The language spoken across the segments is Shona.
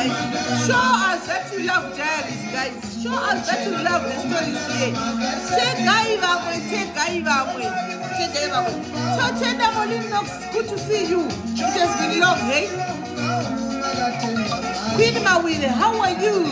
Like, show us that you love diaries, guys. Show us that you love the stories here. Tegai vamwe, tegai vamwe, tegai vamwe. Totenda Molin Knox, good to see you. It has been long, hey? Queen Mawire, how are you?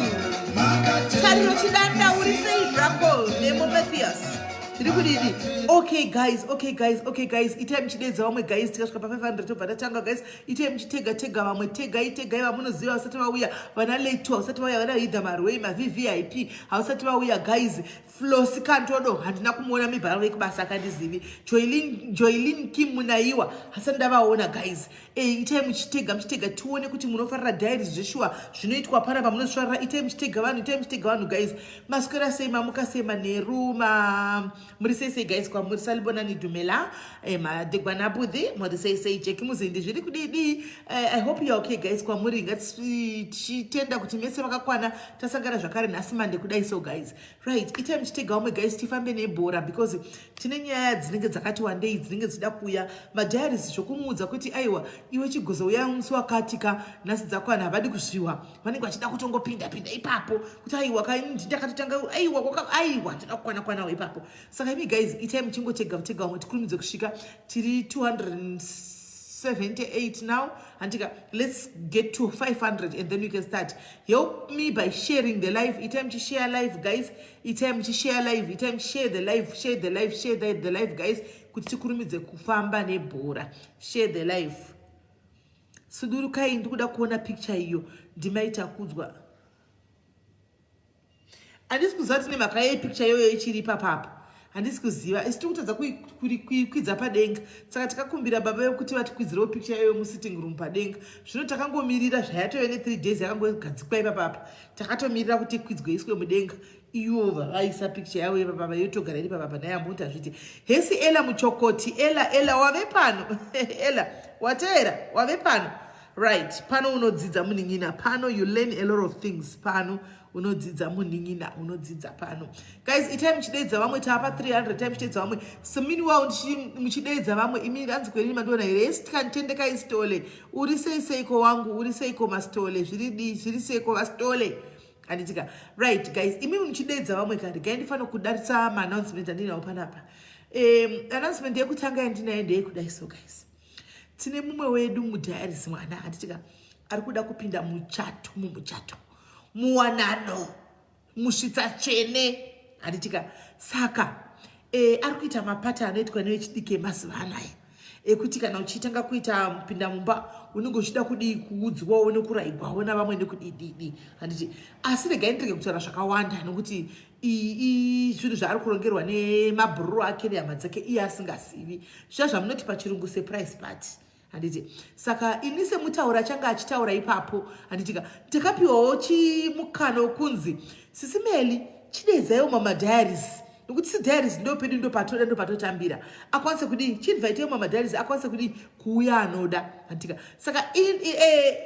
Tariro Chidanda, uri sei zvako? Nemo Mathias. Zviri kudidi? Okay guys, okay guys, okay guys, itai muchideedza vamwe guys, tikasvika pa500 tobva tatanga guys. Itai muchitega tega vamwe, tegai tegai vamunoziva vasati vauya, vana Leto vasati vauya, vana Hidha Marwei, maVVIP havasati vauya guys. Flosi Kantodo handina kumuona mibharo vekubasa akandizivi. Joylin, Joylin Kim Munaiwa hasati ndavaona guys. Itai muchitega muchitega tione kuti munofarira diaries zveshuwa zvinoitwa panapa munozvifarira. Itai muchitega vanhu, itai muchitega vanhu guys. Maswera sei, mamuka sei manheru, ma muri sei sei guys kwamuri? Salibonani, dumela, madegwana budhi, muri sei sei? Jeki Muzindi, zviri kudidi? I hope you are okay guys kwamuri. Ngatichitenda kuti mese makakwana, tasangana zvakare nhasi Monday kudai so guys. Right, itai muchitega vamwe guys, tifambe nebhora because tine nyaya dzinenge dzakati wandei dzinenge dzichida kuuya. Madiaries zvokumuudza kuti aiwa iwe chigozouya musi wakati ka, nhasi dzakwana, havadi kuzviwa. Vanenge vachida kutongopinda pinda ipapo kuti aiwa ka, ndakatotanga, aiwa, aiwa, ndida kukwana kwanawo ipapo. Saka imi guys, itai muchingotega tega vamwe, tikurumidze kusvika. Tiri 278 now, handika? Let's get to 500 and then we can start. Help me by sharing the live. Itai muchishare live guys, itai muchishare live, itai muchishare the live, share the live, share the live guys, kuti tikurumidze kufamba nebhora. Share the live. Sudurukai, ndikuda kuona picture iyo ndimaita kudzwa. Handisi kuziva kuti nemhaka yei picture iyoyo ichiri ipapapo, handisi kuziva. Isi tiri kutadza kuikwidza padenga, saka tikakumbira baba vekuti vatikwidzirewo picture iyoyo musitting room padenga. Zvino takangomirira, zvayatove ne3 days yakangogadzikwa ipapapa. Takatomirira kuti ikwidzwe iswe mudenga. Ivo vavaisa picture yavo ipapapa, yotogara iri papapa. Nayamboti hazviti hesi. Ela Muchokoti, Ela, Ela wave pano. Ela wateera, wave pano. Right, pano unodzidza munin'ina, pano you learn a lot of things. Pano unodzidza munin'ina, unodzidza pano guys. Itai muchideedza vamwe, taapa 300. Tai muchideedza vamwe. So meanwhile muchideedza vamwe, imi hanzi kwenini mandiona here? Esi tikanitendekai. Stole, uri sei seiko wangu? Uri seiko mastole? Zviri zviri seiko vastole? Handitika? Right guys, imimi muchideedza vamwe kari gai, ndifanira kudarisa maannouncement andinawo panapa. Announcement yekutanga yandinayo ndeyekudai so guys, tine mumwe wedu mudiaries, mwana, handitika, ari kuda kupinda muchato, mumuchato, muwanano, musvitsa tsvene, handitika? Saka ari kuita mapati anoitwa nevechidiki emazuva anaya ekuti kana uchitanga kuita pinda mumba unenge uchida kudii, kuudzwawo nekurayigwawo navamwe nekudididi, handiti? Asi regai ndirege kutaura zvakawanda nokuti zvinhu zvaari kurongerwa nemabhururu ake nehama dzake iye asingazivi, zviya zvamunoti pachirungu surprise party, handiti? Saka ini semutauri achange achitaura ipapo, handitika, takapiwawo chimukana wekunzi, "Sisi Meli, chidedzaiwo mamadiaries," nokuti sidiaries ndo pedu, ndo patoda, ndo patotambira. Akwanise kudii, chiinviteiwo mamadiaries akwanise kudii, kuuya anoda, handitika? Saka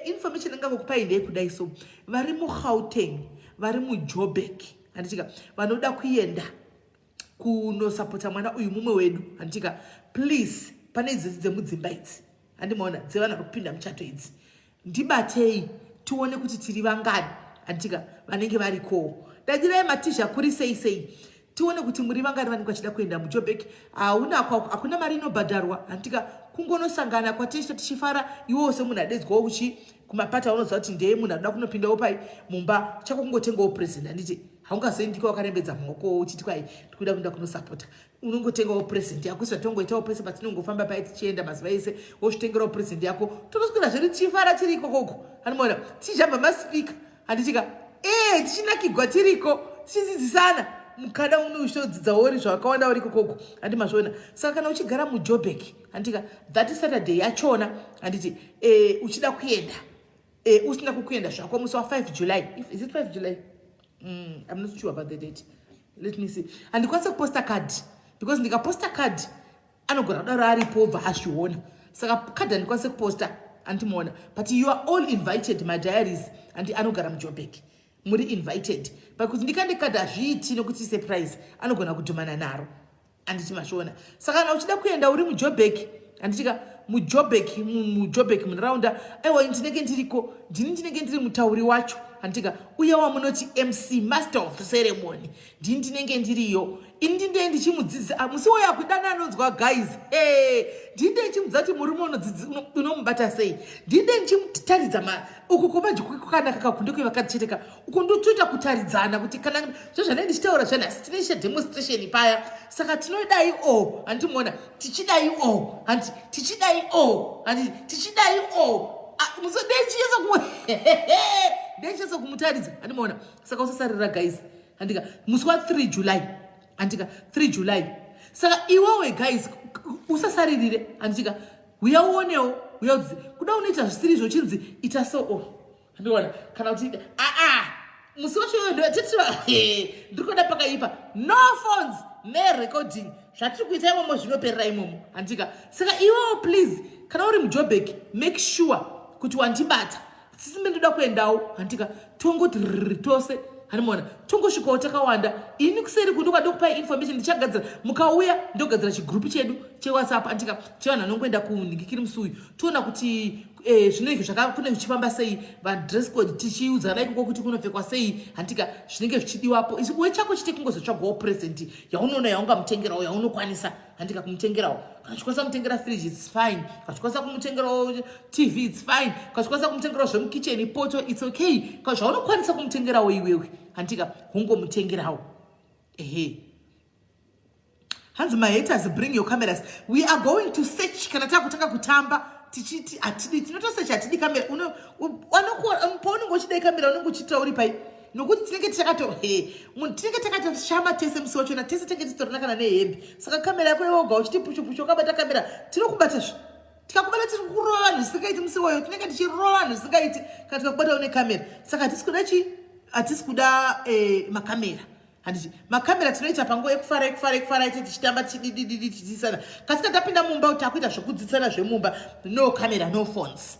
information ingangokupai ndeyekudai so, vari muGauteng, vari muJoburg, handitika, vanoda kuenda kunosapota mwana uyu mumwe wedu, handitika, please, pane idzodzi dzemudzimba idzi, handimaona, dzevanhu vari kupinda muchato idzi, ndibatei tione kuti tiri vangani, handitika, vanenge varikowo. Dadirai matizha kuri sei sei, tione kuti muri vangani vanenge vachida kuenda muJoburg. Hauna, hakuna mari inobhadharwa, handitika? Kungonosangana kwatichita tichifara. Iwewo semunhu adedzwawo kuchi kumapati aunoziva kuti ndeye munhu anoda kunopindawo pai mumba, chako kungotengawo present, handiti? Haungazoendika wakarembedza maoko uchiti kwai ndikuda kuenda kunosapota. Unongotengawo present yako, sezvatongoitawo pese patinongofamba pai tichienda mazuva ese. Wozvitengerawo present yako, tonoswera zvedu tichifara tiri ikokoko, handimaona, tichijamba masipika, handitika? Tichinakigwa tiriko, tichidzidzisana. Mukada uno uchitodzidzawo uri zvakawanda uri ikokoko, handi mazviona? Saka kana uchigara muJoburg, handitika, that Saturday yachona, handiti, uchida kuenda, usina kukuenda zvako musi wa5 July. Is it 5 July? I'm not sure about the date, let me see. Handikwanisi kuposta card because ndikaposta card anogona kudaro aripo obva azviona. Saka card handikwanisi kuposta, andimuona. But you are all invited, my diaries, andi anogara muJoburg, muri invited. But kuti ndikande card hazviiti nokuti surprise, anogona kudhumana naro, handiti mazviona? Saka kana uchida kuenda uri muJoburg, handitika, muJobek, muJobek, munharaunda. Aiwa, ndinenge ndiriko, ndini ndinenge ndiri mutauri wacho, handika? Uye wamunoti MC, master of ceremony, ndini ndinenge ndiriyo. Ini ndinde ndichimudzidzisa. Ah, musi woyo akudana anonzwa, guys. Hey, ndinde ndichimudza kuti murume unomubata sei. Ndinde ndichimutaridza uku komanje kwakanaka kakunde kwevakadzi chete ka. Uku ndotoita kutaridzana kuti kana zvezvanai ndichitaura zvanhasi, tinoisha demonstration paya. Saka tinodai o, handimuona tichidai o, handi tichidai o, handi tichidai o. Ndechinyatsa kumutaridza, handimuona. Saka usasarira, guys, handika? Musi wa3 July, handika? 3 July. Saka iwewe, guys, usasaririre, handika? Uya uonewo, uya udzize. Kuda unoita zvisiri izvo, chinzi ita so o, handiona kana kuti aa. Musi wacho titi ndiri kuda pakaipa. No phones nerecording. Zvatiri kuita imomo zvinoperera imomo, handika? Saka iwewo, please, kana uri muJobek, make sure kuti wandibata. Sisimbe ndoda kuendawo, handika? Tongoti riri tose, handimaona, tongosvikawo takawanda. Ini kuseri kundo ndokupai information. Ndichagadzira, mukauya ndogadzira chigroup chedu cheWhatsApp, handika? Chevanhu vanongoenda kunhingikiri musi uyu. Toona kuti zvinenge kune zvichifamba sei, vadress code tichiudzana ikoko kuti kunopfekwa sei, handika? Zvinenge zvichidiwapo. Iwe chako chite kungozotsvagawo present yaunoona yaungamutengerawo, yaunokwanisa, handika, kumutengerawo. Kana uchikwanisa kumutengera fridge, it's fine. Kana uchikwanisa kumutengerawo TV, it's fine. Kana uchikwanisa kumutengerawo zvemukicheni, poto, it's okay. Kana zvaunokwanisa kumutengerawo iwewe, handika, hungomutengerawo. Ehe, hanzi, "Mahaters, bring your cameras. We are going to search." Kana takutanga kutamba tichiti hatidi, tinotosearch, hatidi kamera. Paunenge uchidai kamera, unenge uchiita uri pai? Nokuti tinenge tichakato he munhu, tinenge takatoshama tese musi wachona. Tese tinenge titorina kana nehembe. Saka kamera yako iwoga uchiti pushu pushu wakabata kamera, tinokubata zve. Tikakubata, tiri kurova vanhu zvisingaiti. Musi wayo tinenge tichirova vanhu zvisingaiti kana tikakubata une kamera. Saka hatisi kuda chi, hatisi kuda makamera, handiti? Makamera tinoita panguva yekufara, yekufara, yekufara ite tichitamba, tichididididi, tichidzidzisana. Kasi kana tapinda mumba kuti takuita zvokudzidzisana zvemumba, no camera, no phones.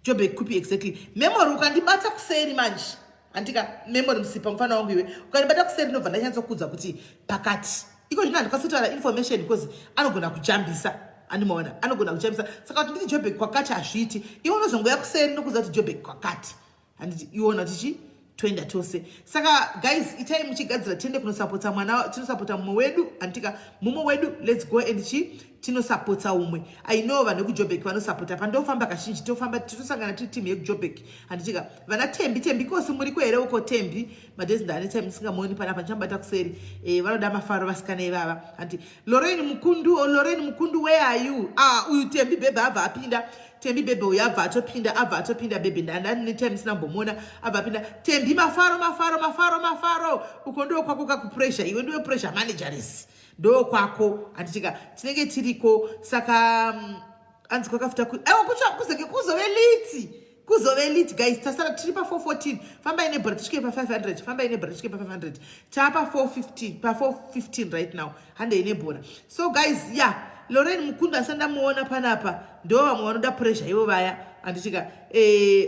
Joburg kupi exactly? Memory, ukandibata kuseri manje, handika? Memory Musipa, mufana wangu iwe, ukandibata kuseri ndobva ndanyatsokuudza kuti pakati iko zvino handikwanisi kutaura information because anogona kujambisa, andimaona, anogona kujambisa. Saka kuti nditi Joburg kwakati hazviiti. Iwe unozongoya kuseri, ndokuudza kuti Joburg kwakati, handiti? Iwona tichi toenda tose. Saka guys, itai muchigadzira, tiende kunosapota mwana, tinosapota mumwe wedu, handitika? Mumwe wedu, let's go and chi tinosapota umwe. I know vanhu vekuJobek vanosapota. Pandofamba kazhinji tofamba titosangana tiri timu yekuJobek, handitika? Vana Tembi, Tembi kosi, muriko here uko, Tembi? Madhezi ndaane time ndisingamuoni panapa, ndichamubata kuseri. Vanoda mafaro vasikana ivava, handi? Lorraine Mukundu, oh, Lorraine Mukundu, where are you? Ah, uyu Tembi bhebhe abva apinda. Tembi bhebhe uyu abva atopinda, abva atopinda. Bhebhe, ndandane time ndisinambomuona, abva apinda. Tembi, mafaro, mafaro, mafaro, mafaro. Uko ndo kwako kakupressure. Iwe ndiwe pressure manageress, ndo kwako, handitika? Tinenge tiriko. Saka anzi kwakafuta aiwa, kuzenge kuzove lit, kuzove lit, guys. Tasara tiri pa414. Fambai nebhora tisvike pa500. Fambai nebhora tisvike pa500. Taapa 415, pa415 right now. Handei nebhora. So guys, yeah, Lorraine Mukundu asati ndamuona panapa. Ndo vamwe vanoda pressure ivo vaya, handitika?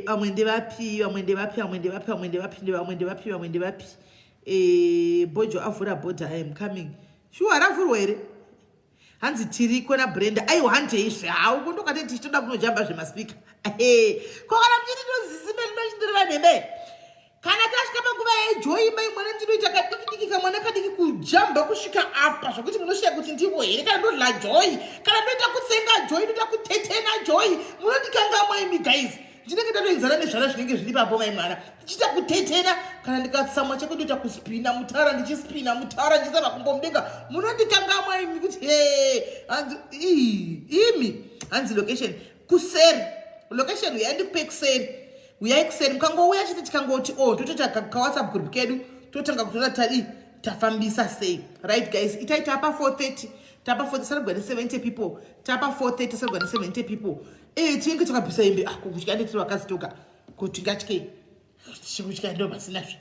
Vamwe ndevapi? Vamwe ndevapi? Vamwe ndevapi? Vamwe ndevapi? Vamwe ndevapi? Vamwe ndevapi? Bojo avhura bhodha. I am coming. Shuwa, ravhurwa here? Hanzi tiriko naBrenda. Aiwa, handeizve hau kundokati tichitoda kunojamba zvemaspika. Ko kana muchiti ndozisime ndinochindiri vanhembe, kana tasvika panguva yejoy, mai mwana, ndinoita kadiki diki, kamwana kadiki, kujamba kusvika apa zvokuti munosvika kuti ndivo here. Kana ndodla joy, kana ndoita kutsenga joy, ndoita kutetena joy, munondikangamwa imi, guys. Ndinenge ndatoenzana nezvana zvinenge zviri papo, mai mwana, tichiita kutetena. Kana ndikatsamwa chako, ndoita kuspina mutara, ndichispina mutara, ndichiisa makumbo mudenga. Munondikangamwa imi kuti he hanzi imi. Hanzi location kuseri. Location uyai ndikupe kuseri, uyai kuseri. Mukangouya chete, tikangoti o, oh, totoita kaWhatsApp group kedu, totanga kutora tadii, tafambisa sei. Right guys, itai tapa 430, tapa 4 sarigwa ne70 people. Tapa 430, sarigwa ne70 people. Tinenge takabvisa hembe. Ah, kutya ndetiri vakadzi toga, kuti tingatyei? Kutya ndo pasinazve,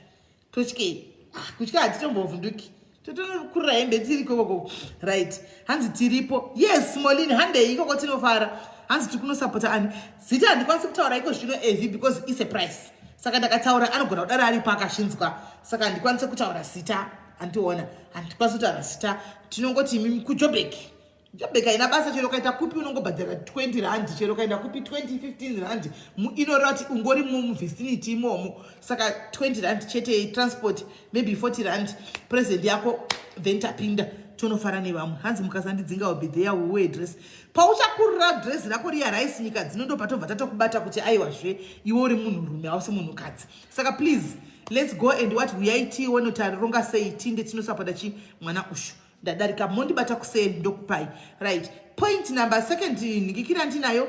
totyei? Ah, kutya hatitombovhunduki, totonokurira hembe tiri ikokoko. Right, hanzi tiripo. Yes, Molin, handei ikoko, tinofara. Hanzi tiri kunosapota ani? Zita handikwanisi kutaura iko zvino, evi, because is a price. Saka ndakataura anogona kudaro aripo akasvinzwa. Saka handikwanisi kutaura zita, handiona, handikwanisi kutaura zita. Tinongoti imi kuJobek. Joburg haina basa chero ukaita kupi unongobhadhara 20 rand chero ukaenda kupi 20 15 rand inoreva kuti ungori muvicinity imomo. Saka 20 rand chete transport, maybe 40 rand present yako, then tapinda tonofara nevamwe. Hanzi mukasandidzinga will be there, we wear dress. Pauchakurira dress rako riya raisi nyika dzino, ndopatobva tatokubata kuti aiwazve iwe uri munhurume, hausi munhukadzi. Saka please, let's go and what, uyai tione taronga sei, tinde tinosapota chi mwana ushu. Ndadarika, mondibata kuseni, ndokupai. Right, point number second nhingikira ndinayo,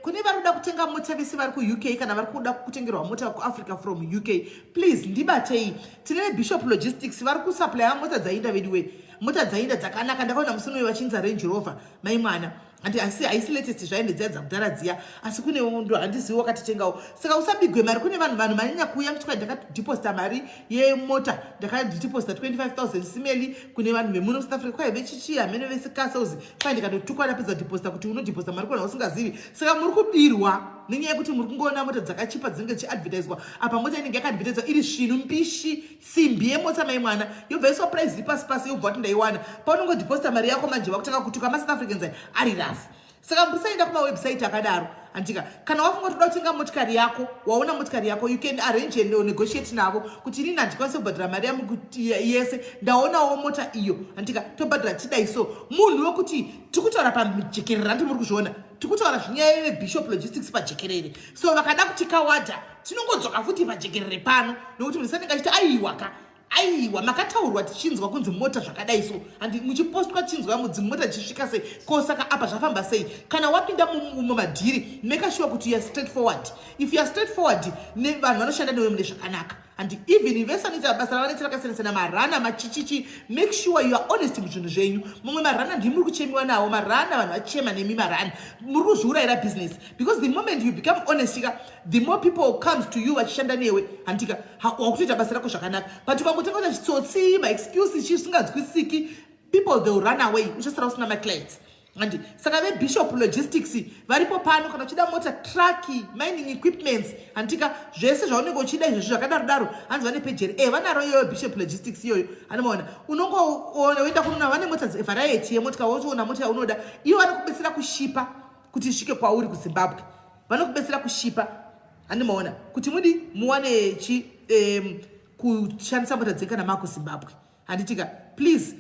kune vari kuda kutenga mota vese vari kuUK kana vari kuda kutengerwa mota kuAfrica from UK, please ndibatei. Tine veBishop Logistics vari kusupplya mota dzainda veduwe, mota dzainda dzakanaka. Ndakaona musi unoyo vachinza Range Rover, mai mwana, andi asi haisi latest zvaende dziya dzakudhara dziya, asi kune ndo handizivi wakatitengawo. Saka usabigwe mari kune vanhu. Vanhu manyanya kuuya muchikwa ndakadhiposita mari yemota, ndakadhiposita 25 000 simeli kune vanhu vemuno South Africa, kwaive chichi hamene vese Castles kwai ndikatotukwa ndapedza kudhiposita kuti unodhiposita mari kuna usingazivi. Saka muri kubirwa nenyaya yekuti muri kungoona mota dzakachipa dzinenge dzichiadvertiswa. Apa mota inenge yakaadvertiswa iri svinu mbishi, simbi yemota, mai mwana, yobva iswa price iri pasi pasi, yobva kuti ndaiwana. Paunongodhiposita mari yako manje vakutanga kutuka. MaSouth Africans aya ari rafu, saka musaenda kumawebsite akadaro, handika? Kana wafunga kuti uda kutenga motikari yako, waona motikari yako, you can arrange and negotiate navo kuti inini handikwanisi kubhadhara mari yamu yese, ndaonawo mota iyo, handika? Tobhadhara tidai. So munhu wekuti tikutaura pajekerere, handi muri kuzviona, tikutaura zvinyaya veBishop Logistics pajekerere. So vakada kutikawadha, tinongodzoka futi pajekerere pano, nokuti munhu sanenge achiti aiwa ka, aiwa, makataurwa tichinzwa kunzi mota zvakadai, so handi muchipostwa tichinzwa mudzimota dzichisvika sei ko? Saka apa zvafamba sei? Kana wapinda mumadhiri, make sure kuti you are straight forward. If you are straight forward, vanhu vanoshanda newe mune zvakanaka. And even vese vanoita basa ravanoita rakasiyana-siyana, marana, machichichi, make sure you are honest muzvinhu zvenyu. Mumwe marana ndimi muri kuchemiwa nawo marana, vanhu vachema nemi marana, muri kuzviurayira business, because the moment you become honest ka, the more people comes to you vachishanda newe, handika? Wakutoita basa rako zvakanaka. But ukangotanga kuita chitsotsi, maexcuse, chii zvisinganzwisiki, people, they will run away, uchasara usina maclients, handi? Saka veBishop Logistics varipo pano kana uchida mota, truck, mining equipments, handika? Zvese zvaunenge uchida izvozvo zvakadaro daro. Hanzi vane pejeri e vanaro iyoyo Bishop Logistics iyoyo, anomaona. Unongoona uenda kunoona vane mota, variety yemotika, wotoona mota yaunoda. Ivo vanokubetsera kushipa kuti isvike kwauri kuZimbabwe, vanokubetsera kushipa, handimaona, kuti mudi muwane chi kushandisa mota dzenyu kana makuZimbabwe, handitika? Please,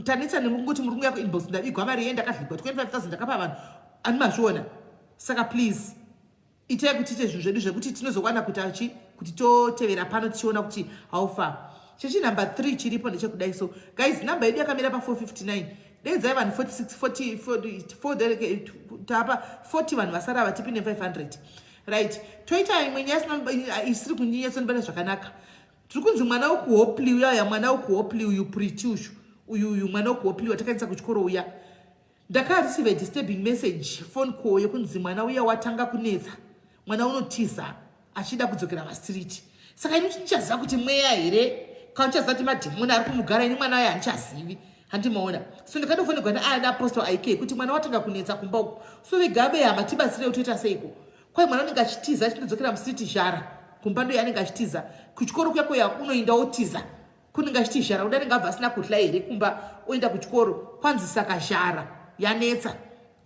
tanetsa nemungoti muri kunguya kuinbox, ndavigwa mari ye ndakadhligwa 25 000 ndakapa vanhu, andimazviona. Saka please, itai kuti tiite zvinhu zvedu zvekuti tinozowana kuita chi kuti totevera pano tichiona kuti how far. Chechi number 3 chiripo ndechekudai. So guys, namba yedu yakamira pa459. Deidzai vanhu 46, 40, tapa 40 vanhu vasara vatipinde 500. Right, toita imwe nyaya isiri kunyatsondibata zvakanaka. Tiri kunzi mwana wekuHopley uyaya, mwana wekuHopley uyu, Pretty ushu uyu, uyu mwana wekuHopley watakaendesa kuchikoro uya, ndakareceive disturbing message, phone call yekunzi mwana uya watanga kunetsa, mwana unotiza achida kudzokera pastreet. Saka ini ndichaziva kuti mweya here kana ndichaziva kuti madhimoni ari kumugara. Ini mwana uya handichazivi, handimaona. So ndakatofonegwa neaapostle ik kuti mwana watanga kunetsa kumba uku. So vegabe hama, tibatsirei, toita seiko? Kwai mwana anenge achitiza achindodzokera mustreet, zhara kumba ndo yaanenge achitiza. Kuchikoro kuya kuya unoinda otiza, kunenge achiti zhara kuda anenge abva asina kudya here kumba, oenda kuchikoro. Kwanzi saka zhara yanetsa,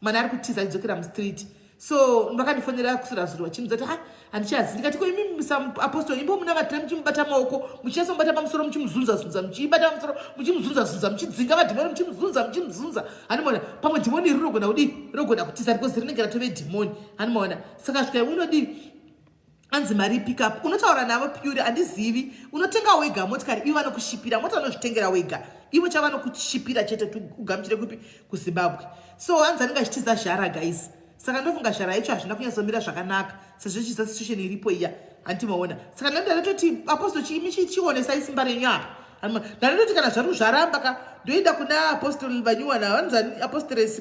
mwana ari kutiza achidzokera mustreet. So vakandifonera kusura zuro vachinudza kuti ha, handichazi. Ndikati ko imi apostle imbo muna vatira muchimubata maoko, muchinyatsomubata pamusoro, muchimuzunza zunza, muchibata pamusoro, muchimuzunza zunza, muchidzinga madhimoni, muchimuzunza, muchimuzunza, handimaona. Pamwe dhimoni iri rinogona kudii? Rinogona kutiza because rinenge ratove dhimoni, handimaona. Saka svikai unodii? Anzi mari pick up, unotaura navo pure, handizivi. Unotenga wega motikari, ivo vanokushipira mota, unozvitengera wega, ivo chavanokushipira chete kuti ugamuchire kupi? KuZimbabwe. So hanzi anenge achitiza zhara, guys. Saka ndofunga zhara yacho hazvina kunyatsomira zvakanaka sezvo chiza situation iripo iya, handimaona. Saka ndandatoti apostle chiimi chionesai simba renyu apa. Ndandatoti kana zvari zvaramba ka, ndoenda kuna apostle vanyuwana vanonzi apostles,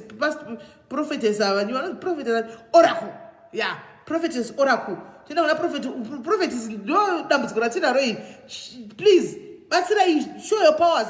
prophetess avanyuwana, prophetess Oracle ya, yeah, prophetess Oracle. Toenda kuna prophetess. Ndo dambudziko ratinaro iri. Please batsirai, show your powers,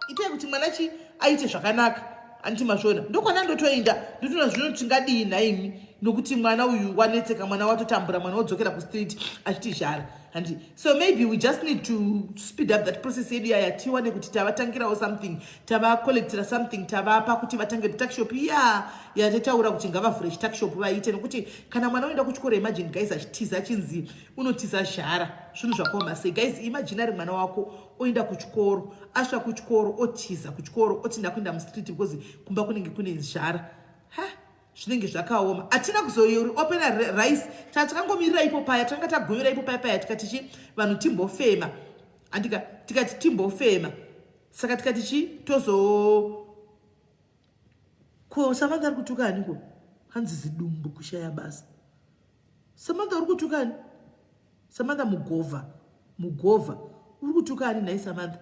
itai kuti mwana chi aite zvakanaka, handiti mazviona? Ndokwana ndotoenda ndotoona zvino tingadii nhaimi, nokuti mwana uyu wanetseka, mwana watotambura, mwana wodzokera kustreet achiti zhara. Handi so maybe we just need to speed up that process yedu yaya tiwane kuti tavatangirawo something, tavacollectira something, tavapa kuti vatange tuckshop iya yatataura kuti ngavavhure chituckshop vaite. Nokuti kana mwana unoenda kuchikoro, imagine guys, achitiza achinzi unotiza zhara, zvinhu zvakaoma sei guys. Imagine ari mwana wako oenda kuchikoro, asvika kuchikoro otiza kuchikoro, oti ndakuenda mustreet because kumba kunenge kune zhara. Ha, zvinenge zvakaoma. Hatina kuzoopena rice, takangomirira ipo paya, tanga tagumira ipo paya paya, tikati chi vanhu timbofema, andika tikati timbofema. Saka tikati chi tozo ko Samantha ari kutuka aniko? Hanzi zidumbu kushaya basa. Samantha uri kutuka ani? Samantha Mugovha, Mugovha uri kutuka ani nhai Samantha?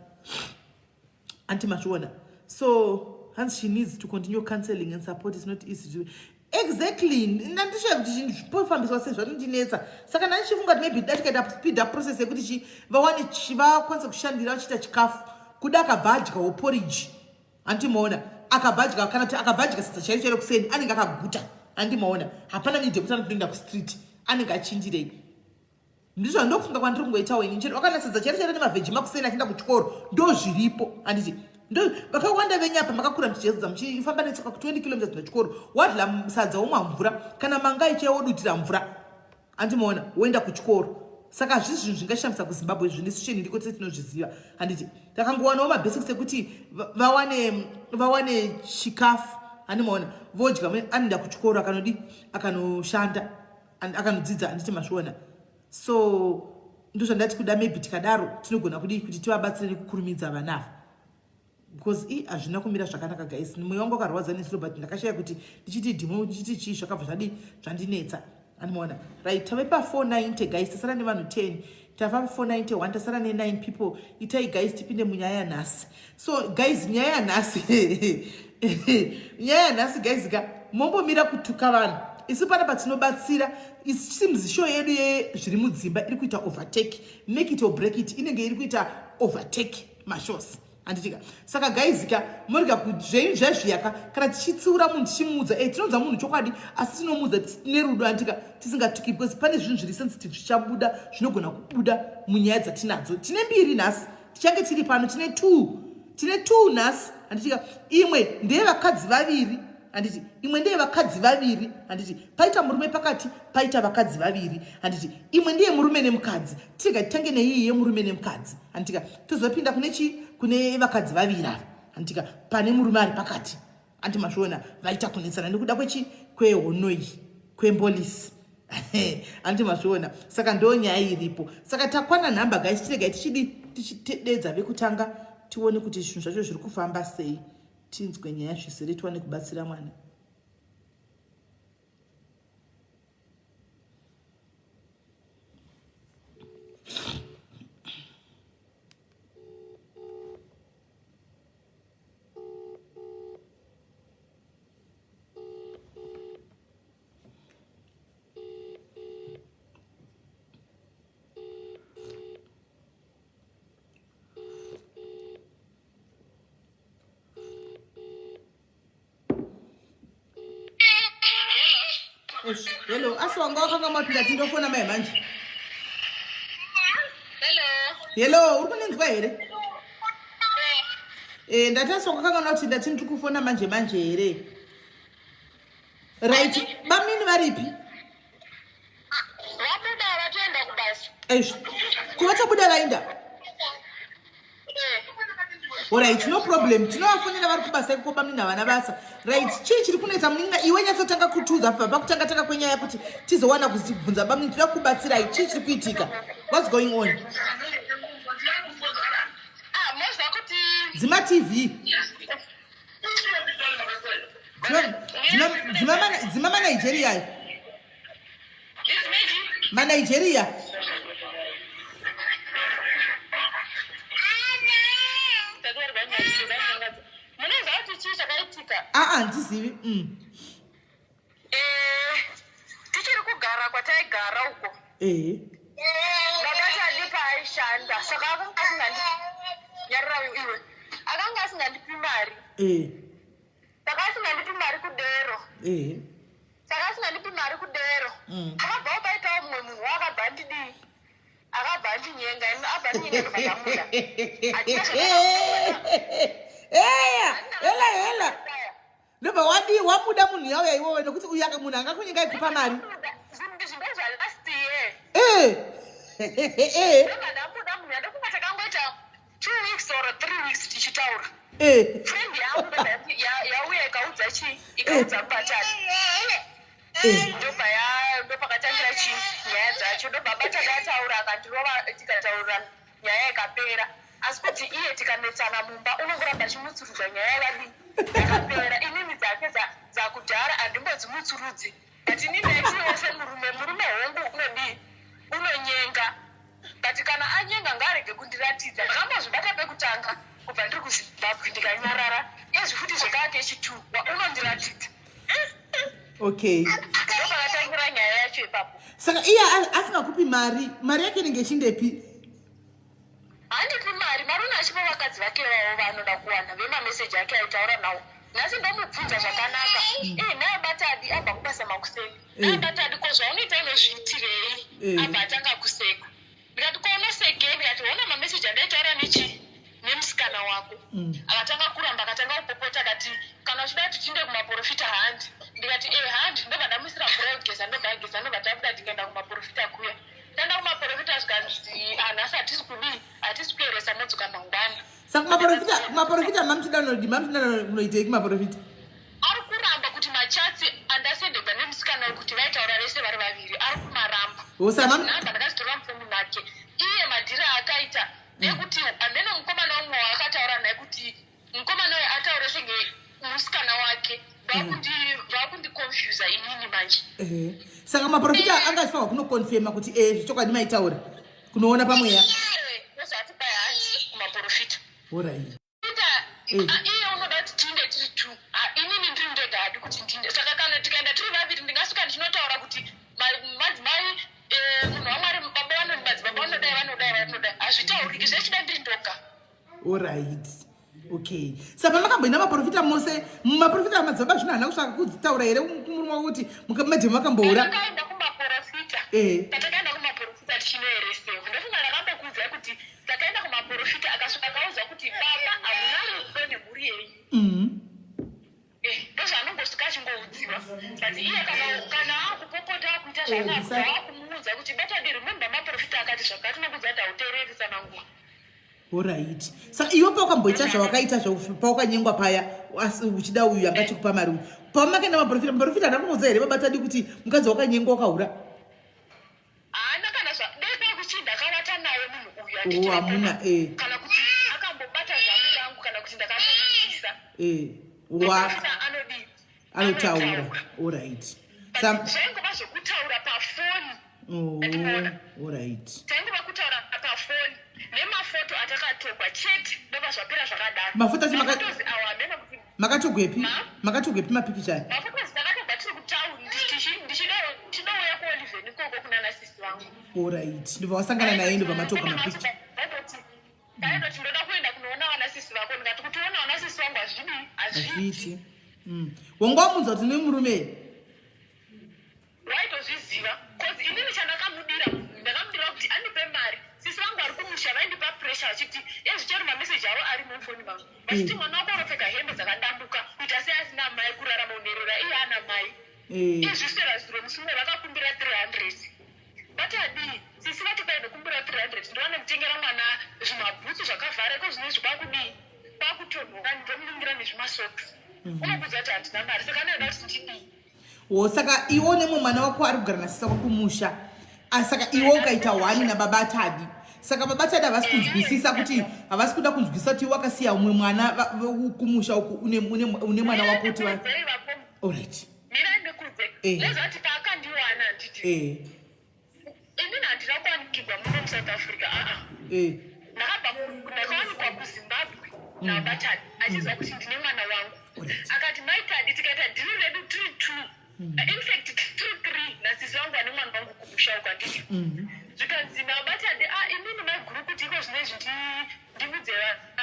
Anti mazviona. So hanzi she needs to continue counseling and support, is not easy to exactly. Ndandishaya kuti chinhu zvipofambiswa sei, zvanondinetsa. Saka ndandichifunga kuti maybe da tikaita speed up process yekuti chi vawane vakwanise kushandira vachiita chikafu. Kuda akabva adyawo porridge, andimaona, akabva adya, kana kuti akabva adya sadza chairo chairo kuseni, anenge akaguta, andimaona. Hapana need yekuti anotoenda kustreet, anenge achindirei. Ndizvo ndokufunga kwandiri kungoitawo ini. Chero wakana sadza chairo chairo nemavheji makuseni achienda kuchikoro, ndo zviripo, handiti? Ndo vakawanda venyu apa makakura muchijedza muchifamba netsoka ku 20 kilometers nechikoro, wadla sadza womwa mvura, kana mangai chaiwo wodutira mvura, andimaona, woenda kuchikoro. Saka hazvisi zvinhu zvingashamisa kuZimbabwe, zvinhu isu cheni ndiko tese tinozviziva, handiti? Takangowanawo mabasics ekuti vawane chikafu, handimaona, vodya, anoenda kuchikoro, akanodi akanoshanda, akanodzidza, handiti mazviona? So ndozvandati kuda maybe tikadaro tinogona kudii kuti tivabatsire nekukurumidza vana ava, because i hazvina kumira zvakanaka guys. Mwoyo wangu wakarwadza nesuro, but ndakashaya kuti ndichiti dhimo, ndichiti chii, zvakabva zvadi zvandinetsa, andimaona. Right, tave pa490 guys, tasara nevanhu 10. Tava pa491, tasara ne9 people. Itai guys tipinde munyaya yanhasi. So guys, nyaya yanhasi, nyaya yanhasi guys ka, mombomira kutuka vanhu. Isu panapa tinobatsira. It seems show yedu yezviri mudzimba iri kuita overtake Make It or Break It, inenge iri kuita overtake mashows, handitika? Saka guys ka, morega zvenyu zvezviyaka. Kana tichitsiura munhu, tichimuudza, e tinoudza munhu chokwadi, asi tinomuudza nerudo, handitika? Tisingatuki, because pane zvinhu zviri sensitive zvichabuda, zvinogona kubuda munyaya dzatinadzo. Tine mbiri nhasi tichange tiri pano, tine two, tine two nhasi, handitika? Imwe ndeyevakadzi vaviri, handiti? Imwe ndeyevakadzi vaviri, handiti? Paita murume pakati, paita vakadzi vaviri, handiti? Imwe ndeye murume nemukadzi. Tirega titange neiyi yemurume nemukadzi, handitika? Tozopinda kune chi kune vakadzi vaviri ava, handitika? Pane murume ari pakati, anti mazviona, vaita kunetsana nekuda kwechi kwehonoi kwembolisi, anti mazviona. Saka ndo nyaya iripo. Saka takwana nhamba guys, tiregai tichidi tichitededza vekutanga, tione kuti zvinhu zvacho zviri kufamba sei, tinzwe nyaya zvisere, tiwane kubatsira mwana. Hello, asi wanga wakanga mati ndati ndofona mai manje. Hello, uri kundinzwa here? Eh, ndati asi wanga wakanga kuti ndati ndiri kufona manje manje here? Right, bamnini varipi? Vabuda vatoenda kubasa. Eish. Ko vatobuda vaenda? Alright, no problem. Tinovafonera vari kubasa ikoko, bamnini havana basa. Right, chii chiri kunetsa munin'ina? Iwe nyatsotanga kutiudza kubva pakutanga tanga kwenyaya kuti tizowana kuzibvunza bamnini. Toda kubatsirai. Chii chiri kuitika? What's going on? Ah, moziva kuti Dzima TV. Dzima maNigeria ayo. MaNigeria. Munoziva kuti chii chakaitika? Aa, handizivi. Tichiri kugara kwataigara uko. Baba Tandipa aishanda, saka akanga asingandi nyarara iwe, akanga asingandipi mari. Saka asingandipi mari kudero. Saka asingandipi mari kudero. Akabva paitawo mumwe munhu waakabva andidii. Akabva andinyenga, abva andinyenga, ndobva ndamuda. Eya, hela hela, ndobva wadii? Wamuda munhu yauya iwowe, nokuti uyu munhu angakunyenga ikupa mari. Zvinhu ndozvalast year. Ndobva ndamuda munhu yandofunga takangoita 2 weeks or 3 weeks tichitaura. Friend yangu ndobva yauya ikaudza chii, ikaudza Batadi. Ndobva ndopakatangira chi nyaya dzacho. Ndobva Batadi ataura, akandirova, tikataura, nyaya ikapera. Asi kuti iye tikanetsana mumba, unongoramba achimutsurudza nyaya yavadii yakapera. Inini dzake dzakudhara handimbodzimutsurudzi, but inini ndaitiwo semurume, murume hongu unodii, unonyenga, but kana anyenga ngaarege kundiratidza. Ndakambozvibata pekutanga kubva ndiri kuZimbabwe, ndikanyarara. Izvi futi zvekava kechitu, unondiratidza. Ndopakatangira nyaya yacho ipapo. Saka iye asingakupi mari, mari yake inenge ichindepi? Handipi mari. Mari une achipa vakadzi vake vavo vaanoda kuwana, vemameseji ake aitaura nawo. Nhasi ndomubvunza zvakanaka, ii naye Batadi abva kubasa makuseni. Naye Batadi, ko zvaunoita unozviitirei? Abva atanga kuseka. Ndikati, ko unosekei? Ndikati, ona mameseji andaitaura nechi nemusikana wako. Akatanga kuramba, akatanga kupopota, akati, kana uchida kuti tiinde kumaprofita, handi. Ndikati, e, handi. Ndobva ndamuisira mvura yekugeza, ndobva ageza, ndobva tabuda, tikaenda kumaprofita kuya. Taenda kumaprofita, zvikanzi, hanhasi hatisi kudii, hatisi kuyeresa, modzoka mangwana. Saka maprofita mamuchida unodi, mamuchida unoitei kumaprofita? Ari kuramba kuti machats andasendegwa nemusikana wekuti vaitaura vese vari vaviri, ari kumaramba. Namba ndakazitora mufoni make. Iye madhiri aakaita nekuti hamene mukomana umwe waakataura naye, kuti mukomana uyu ataure senge musikana wake, vakundiconfusa inini manje. Saka maprofita anga achifanirwa kunoconfirma kuti zvechokwadi maitaura, kunoona pamweya. Ndozvati pai hanzi kumaprofita. Alright. Iye unoda kuti tiinde tiri two. Inini ndiri ndega, hadi kuti ndiinde. Saka kana tikaenda tiri vaviri, ndingasvika ndichinotaura kuti madzimai, munhu waMwari, baba vanoni, madzibaba vanodai, vanodai, vanodai. Hazvitauriki, zvechida ndiri ndoga. Alright, okay. Saka pamakamboenda maprofita mose, maprofita madzibaba zvino hana kusvaka kudzitaura here kumurume wako kuti madhemu vakamboura? Takaenda kumaprofita. Patakaenda kumaprofita tichinoeresewa, ndofunga ndakambokuudzai kuti takaenda kumaprofita, akasvika akaudza kuti baba hamuna rudo nemhuri yenyu. Ndozvaanongosvika achingoudziwa, but iye kana akupopota, akuita zvaanakuita, akumuudza kuti Batadi, remember maprofita akati zvakati, nokudza kuti hauteereri tsananguva. Alright, saka iwe paukamboita zvawakaita, paukanyengwa paya, asi uchida uyu anga achikupa mari uyu, pamakaenda maprofita, maprofita hana kuudza here babatadi kuti mukadzi wakanyengwa, wakaura? Haana kana dai kuchii ndakavata naye munhu uyu. Oh, hamuna. Kana kuti akambobata zamu rangu, kana kuti ndakambomutisa. Wa Maprofita anodii? Anotaura, alright. Zvaingova zvekutaura pafoni. Oh, Andinoona. Alright. Taingova kutaura pafoni nemafoto atakatogwa chete, ndobva zvapera zvakadaro. Mafoto acho Maphotos awa hamena kuti Makatogwepi? Ma? Makatogwepi mapikicha aya? Maphotos takatobva tiri kutauni, ndichidouya kuOlieven ikoko kuna nasisi vangu. Alright, ndobva wasangana naye, ndobva matoga mapikicha. Ndaitoti ndoda kuenda kunoona vanasisi vako, ndikati kuti ona vanasisi vangu hazvidii, hazviiti. Hazviiti. Wanga wamunzwa kuti nemurume? Waitozviziva, cause inini chandakamudira, ndakamudira kuti andipe mari. Sisi vangu vari kumusha vaindipa pressure vachiti ezvichero mameseji avo ari mufoni mangu, vachiti mwana wako unopfeka hembe dzakadambuka, kuita seasina mai, kurarama unerera iye ana mai. Izviswera zuro musi umwe vakakumbira 300. Batadii, sisi vati kwainokumbira 300, ndiwane kutengera mwana zvimabhutsu zvakavhara. Iko zvinezvi kwakudii, kwakutonhora, ndomuningira nezvimasocks. Unokudza kuti handina mari, saka anoda kuti ndidii? Wo, saka iwe nemwe mwana wako ari kugara nasisa kumusha. Saka iwe ukaita one nababa Tadi, saka baba Tadi havasi kunzwisisa kuti, havasi kuda kunzwisisa kuti iwe wakasiya umwe mwana kumusha uku, une mwana wako kuti Ndikudzei vako. Alright. Mirai ndikudze. Nezvati paakandiwana, handiti inini handina kuwanikirwa muno muSouth Africa, aa. Ndakabva ndakawanikwa kuZimbabwe naBatadi achiziva kuti ndine mwana wangu. Akati, "Maitadi, tikaita dhiri redu tiri two, in fact tiri three nasisi vangu vane mwana wangu kumusha uku," handiti? Zvikanzi naBatadi, a inini maiguru, kuti iko zvinezvi ndiudze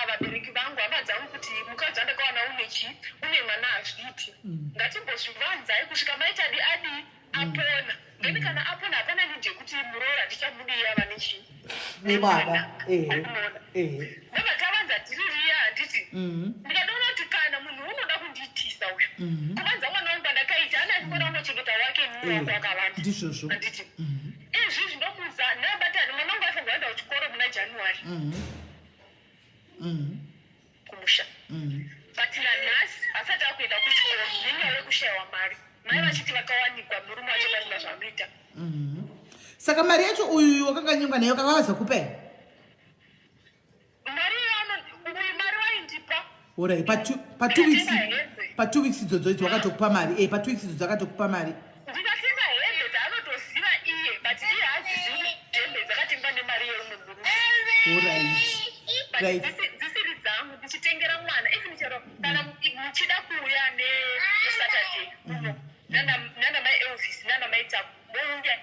vabereki vangu, hama dzangu, kuti mukadzi wandakawana une chi une mwana, hazviiti. Ngatimbozvivanzai kusvika Maitadi adii, apona. Then kana apona hapana need yekuti muroora ndichamudii ava nechii. Nemwana. Ehe. Andinoona. Ehe. Ndobva tavanza dhiri riya handiti. Ndikatoona kuti kana munhu unoda kundiitisa uyu. Kuvanza mwana wangu kwandakaita ana achikona unochengeta wake murume wangu akavanda. Ndizvozvo. Handiti. Izvizvi ndomuudza nabatani mwana wangu aifanirwa kuenda kuchikoro muna January. Kumusha. But nanhasi asati akuenda kuchikoro nenyaya yekushayiwa mari. Mai vachiti vakawanikwa murume wacho pasina zvaanoita. Saka mari yacho uyu wakanganyengwa nayo kakavazokupa here? Mari uyu mari waindipa. Orai, pa 2 weeks, pa 2 weeks idzodzo idzo wakatokupa mari. Eh, pa 2 weeks idzodzo akatokupa mari. Ndikatenga hembe dzaanotoziva iye, but iye haazizivi kuti hembe dzakatengwa nemari yeumwe murume. Alright. But Right. dzisiri dzangu ndichitengera mwana even chero kana muchida kuuya neSaturday kuno nana mai Elvis nana mai Taku mouya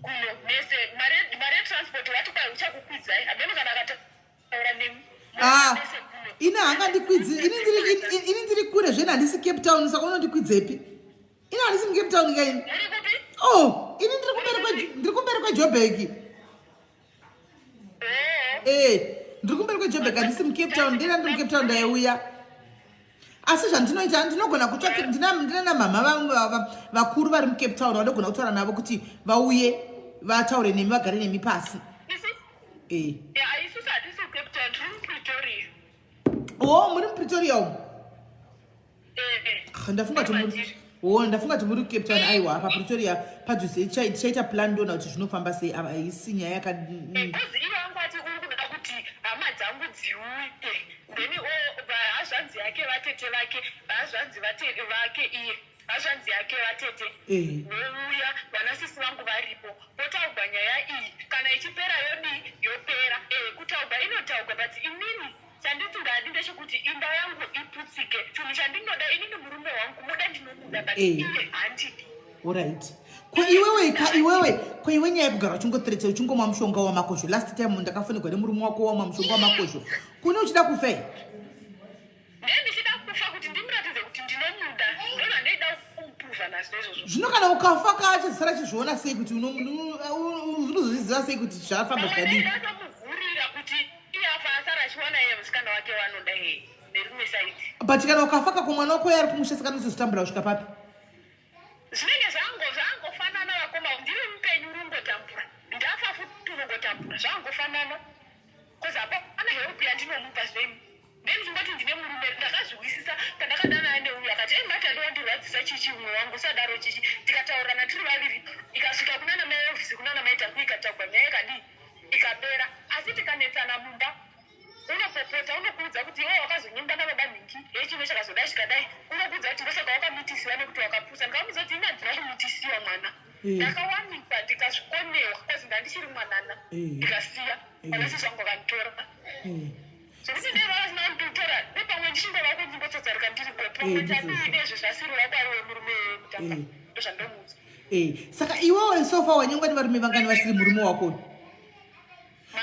kuno mese mari yetransport vati kwai uchakukwidzai hameno kana akataura nemi. Ah, Mese kuno. Ini hangandikwidzi ini ndiri kure zveni, handisi Cape Town, saka unondikwidzepi? Ini handisi muCape Town kaini. Muri kupi? Oh, ini ndiri kumberi kweJoburg. Eh, ndiri kumberi kweJoburg, handisi muCape Town. Ndina ndiri muCape Town ndaiuya, asi zvandinoita ndinogona kutsvaka ndina namama vangu vakuru vari muCape Town vanogona kutaura navo kuti vauye vataure nemi, vagare nemi pasi. Eh. Isusu hatisi kuCape Town, tiri muPretoria. O, muri muPretoria umu? Eh. Ah, ndafunga kuti muri o, ndafunga kuti muri kuCape Town. Aiwa, paPretoria padhuze tichaita plan, ndoona kuti zvinofamba sei. Ava haisi nyaya yaka Because ivo vangu vati uri kuda kuti hama dzangu dziuye, then hazvanzi yake, vatete vake, hazvanzi vake iye, hazvanzi yake, vatete vouya, vanasisi vangu varipo, potaugwa nyaya iyi. Kana ichipera yodii, yopera. Kutaugwa inotaugwa, but inini chandisingadi ndechekuti imba yangu iputsike. Chinhu chandinoda inini murume wangu, muda ndinomuda, but iye handidi. Alright, ko iwewe ka, iwewe ko iwe, nyaya yekugara uchingoteretse uchingomwa mushonga wamakozho, last time ndakafonegwa nemurume wako wamwa mushonga wamakozho, kune uchida kufa here? Ndee ndichida kufa kuti ndimuratidze kuti ndinomuda, ndozvandoida kumuprova nazvo izvozvo. Zvino kana ukafa kaachazisara achizviona sei kuti unozozviziva sei kuti zvafamba zvikadii? Ndatomuvhurira kuti iye afa asara achiwana iye musikana wake wanoda iye nerimwe side. But kana ukafa kako, mwana wako ari kumusha, saka anozozvitambura kusvika papi? Zvinenge zvangofanana vakoma, ndiri mupenyu uri ungotambura, ndafa futi unongotambura, zvangofanana, because hapana help yandinomupa zvemi. Then chingoti ndine murume, ndakazviwisisa pandakadanana neuyu akati, "Ei mati andiwandirwadzisa chichi umwe wangu, usadaro chichi." Tikataurirana tiri vaviri, ikasvika kunana mai ofisi, kunana mai Taku, ikataugwa nyaya ikadii, ikapera. Asi tikanetsana mumba unopopota, unokuudza kuti iwe wakazonyimba nababa nhingi yechimwe chakazodai chikadai, unokuudza kuti ndosaka wakamitisiwa nekuti wakapusa. Ndikamuudza kuti ini handina kumitisiwa mwana, ndakawanikwa ndikazvikonewa cause ndandichiri mwanana, ndikasiya vanasi zvangu vakanditora, zvekuti dai vavasina kunditora nepamwe ndichingova kunzimbotsadzarika ndiri bopo. Chandii ezvo zvasiri wakwari wemurume wekutanga, ndozvandomuudza. Saka iwewe so far wanyengwa nevarume vangani vasiri murume wako?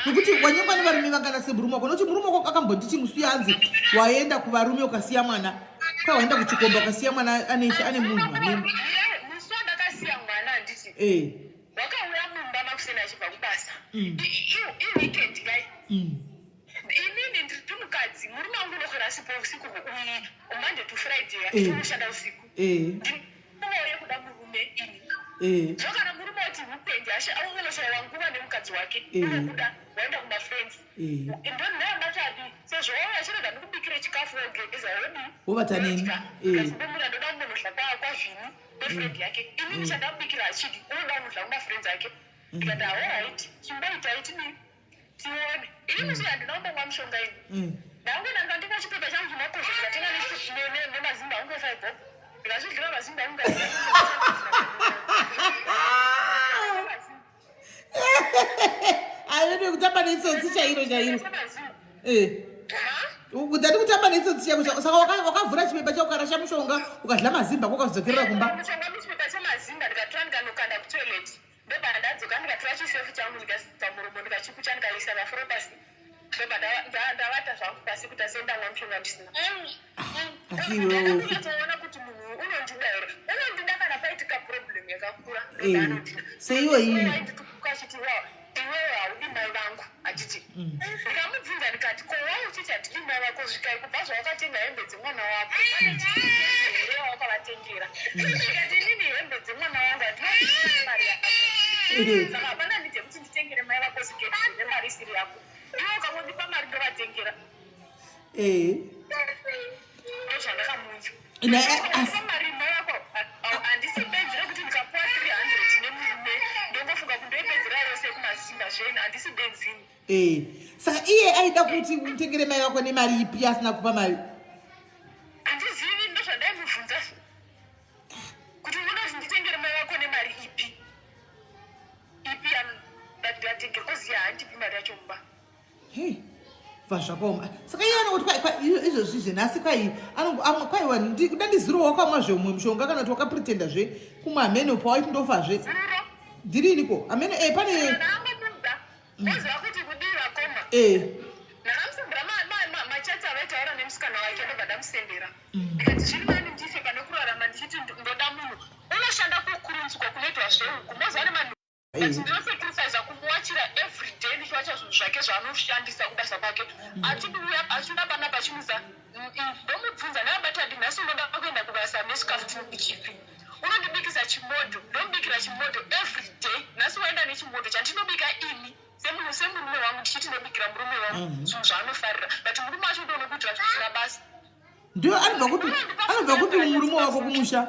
Nekuti wanyengwa nevarume vangani vasiri murume wako? Nokuti murume wako akambonditi musi yanzi waenda kuvarume ukasiya mwana, kwa waenda kuchikomba ukasiya mwana ane munhu ane Musi wandakasiya mwana handiti, wakauya mumba makuseni achibva kubasa, iweekend kai. Inini ndiri mukadzi, murume wangu unokwera asipo usiku, Monday to Friday andinoshanda usiku. Ndinouye kuda murume ini. Zvino kana murume wati weekend unoshaiwa nguva nemukadzi wake, unobuda waenda kumafriends, ndonaamatadi sezvo wauya chirega ndikubikire chikafu, wogeza, wodii. Wovata neni. Ndomura ndoda kumbonodya kwazvini nefriend yake. Inini chandamubikira achidi, unoda kunodya kumafriends ake. Ndikati, "Alright, chimboitai tidii tione." Ini musi handina kumbomwa mushonga ini. Ndangoenda ndikandinga chipepa changu chimakozho, ndikatenga nemazimba angu efive, ndikazvidlira mazimba angu. Ayo kutamba netsotsi chairo chairo. Ndati kutamba netsotsi chaiko. Saka wakavhura chipepa chako, ukarasha mushonga, ukadla mazimba ako, ukazodzokerera kumba. Mushonga muchipepa chemazimba, ndikatora ndikanokanda kutoilet, ndobva ndadzoka ndikatora chisefu changu, ndikaisa muromo, ndikachipucha, ndikaisa mafuro pasi, ndobva ndavata zvangu pasi kuti asendamwa mushonga ndisina. Asi iwewe Kunyatsoona kuti munhu unondida here, unondida kana paitika problem. yakakura. Eh, seiyo iyi. Achiti iwewe haudi mai vangu achiti ndikamubvunza ndikati ko wai uchiti hatidi mai vako svikai kubva zvawakatenga hembe dzemwana wako pane here wawakavatengera ndikati inini hembe dzemwana wangu handina mari yako saka hapana need yekuti nditengere mai vako siketi nemari isiri yako iwe ukangondipa mari ndovatengera Eh. ndozvandakamuudza Asi- mari mai vako handisi benzi rekuti ndikapuwa 300 nemurume ndongofunga kundoipedzera yose kumasimba zveni handisi benzini Eh. Saka iye aida kuti utengere mai vako nemari ipi asina kupa mari? Handizivi, ndozvandaimubvunza kuti unoda kuti nditengere mai vako nemari ipi ipi yandatengere koziya handipi mari yacho mumba. Hei, bva zvakaoma. Saka iye anongoti izvozvi zvenhasi kwai kwaiwa kuda ndizuro wakamwa zveumwe mushonga kana kuti wakapretenda zve kumwa hameno pawaiti ndofazve. Zuro. Ndiriniko hameno pane Ndaangomuudza oziva kuti kudii vakoma. Ndakamusendera machats avaitaura nemusikana wake ndobva ndamusendera ndikati zviri nani ndife pane kurarama ndichiti ndoda munhu unoshanda kukurunzwa kunoitwa zvehuku moziva nemanhu but ndinosacrifica kumuwachira everyday ndichiwacha zvinhu zvake zvaanoshandisa kubasa kwake achiuya achiuya panapa achimuza ndomubvunza naabatadi nhasi unoda kuenda kubasa nesikafu chipi unondibikisa chimodho ndomubikira chimodho everyday nhasi waenda nechimodho chandinobika ini semunhu semurume wangu ndichiti ndobikira murume wangu zvinhu zvaanofarira but murume wacho ndonokuitira zvisina basa. Ndio anobva kupi murume wako kumusha?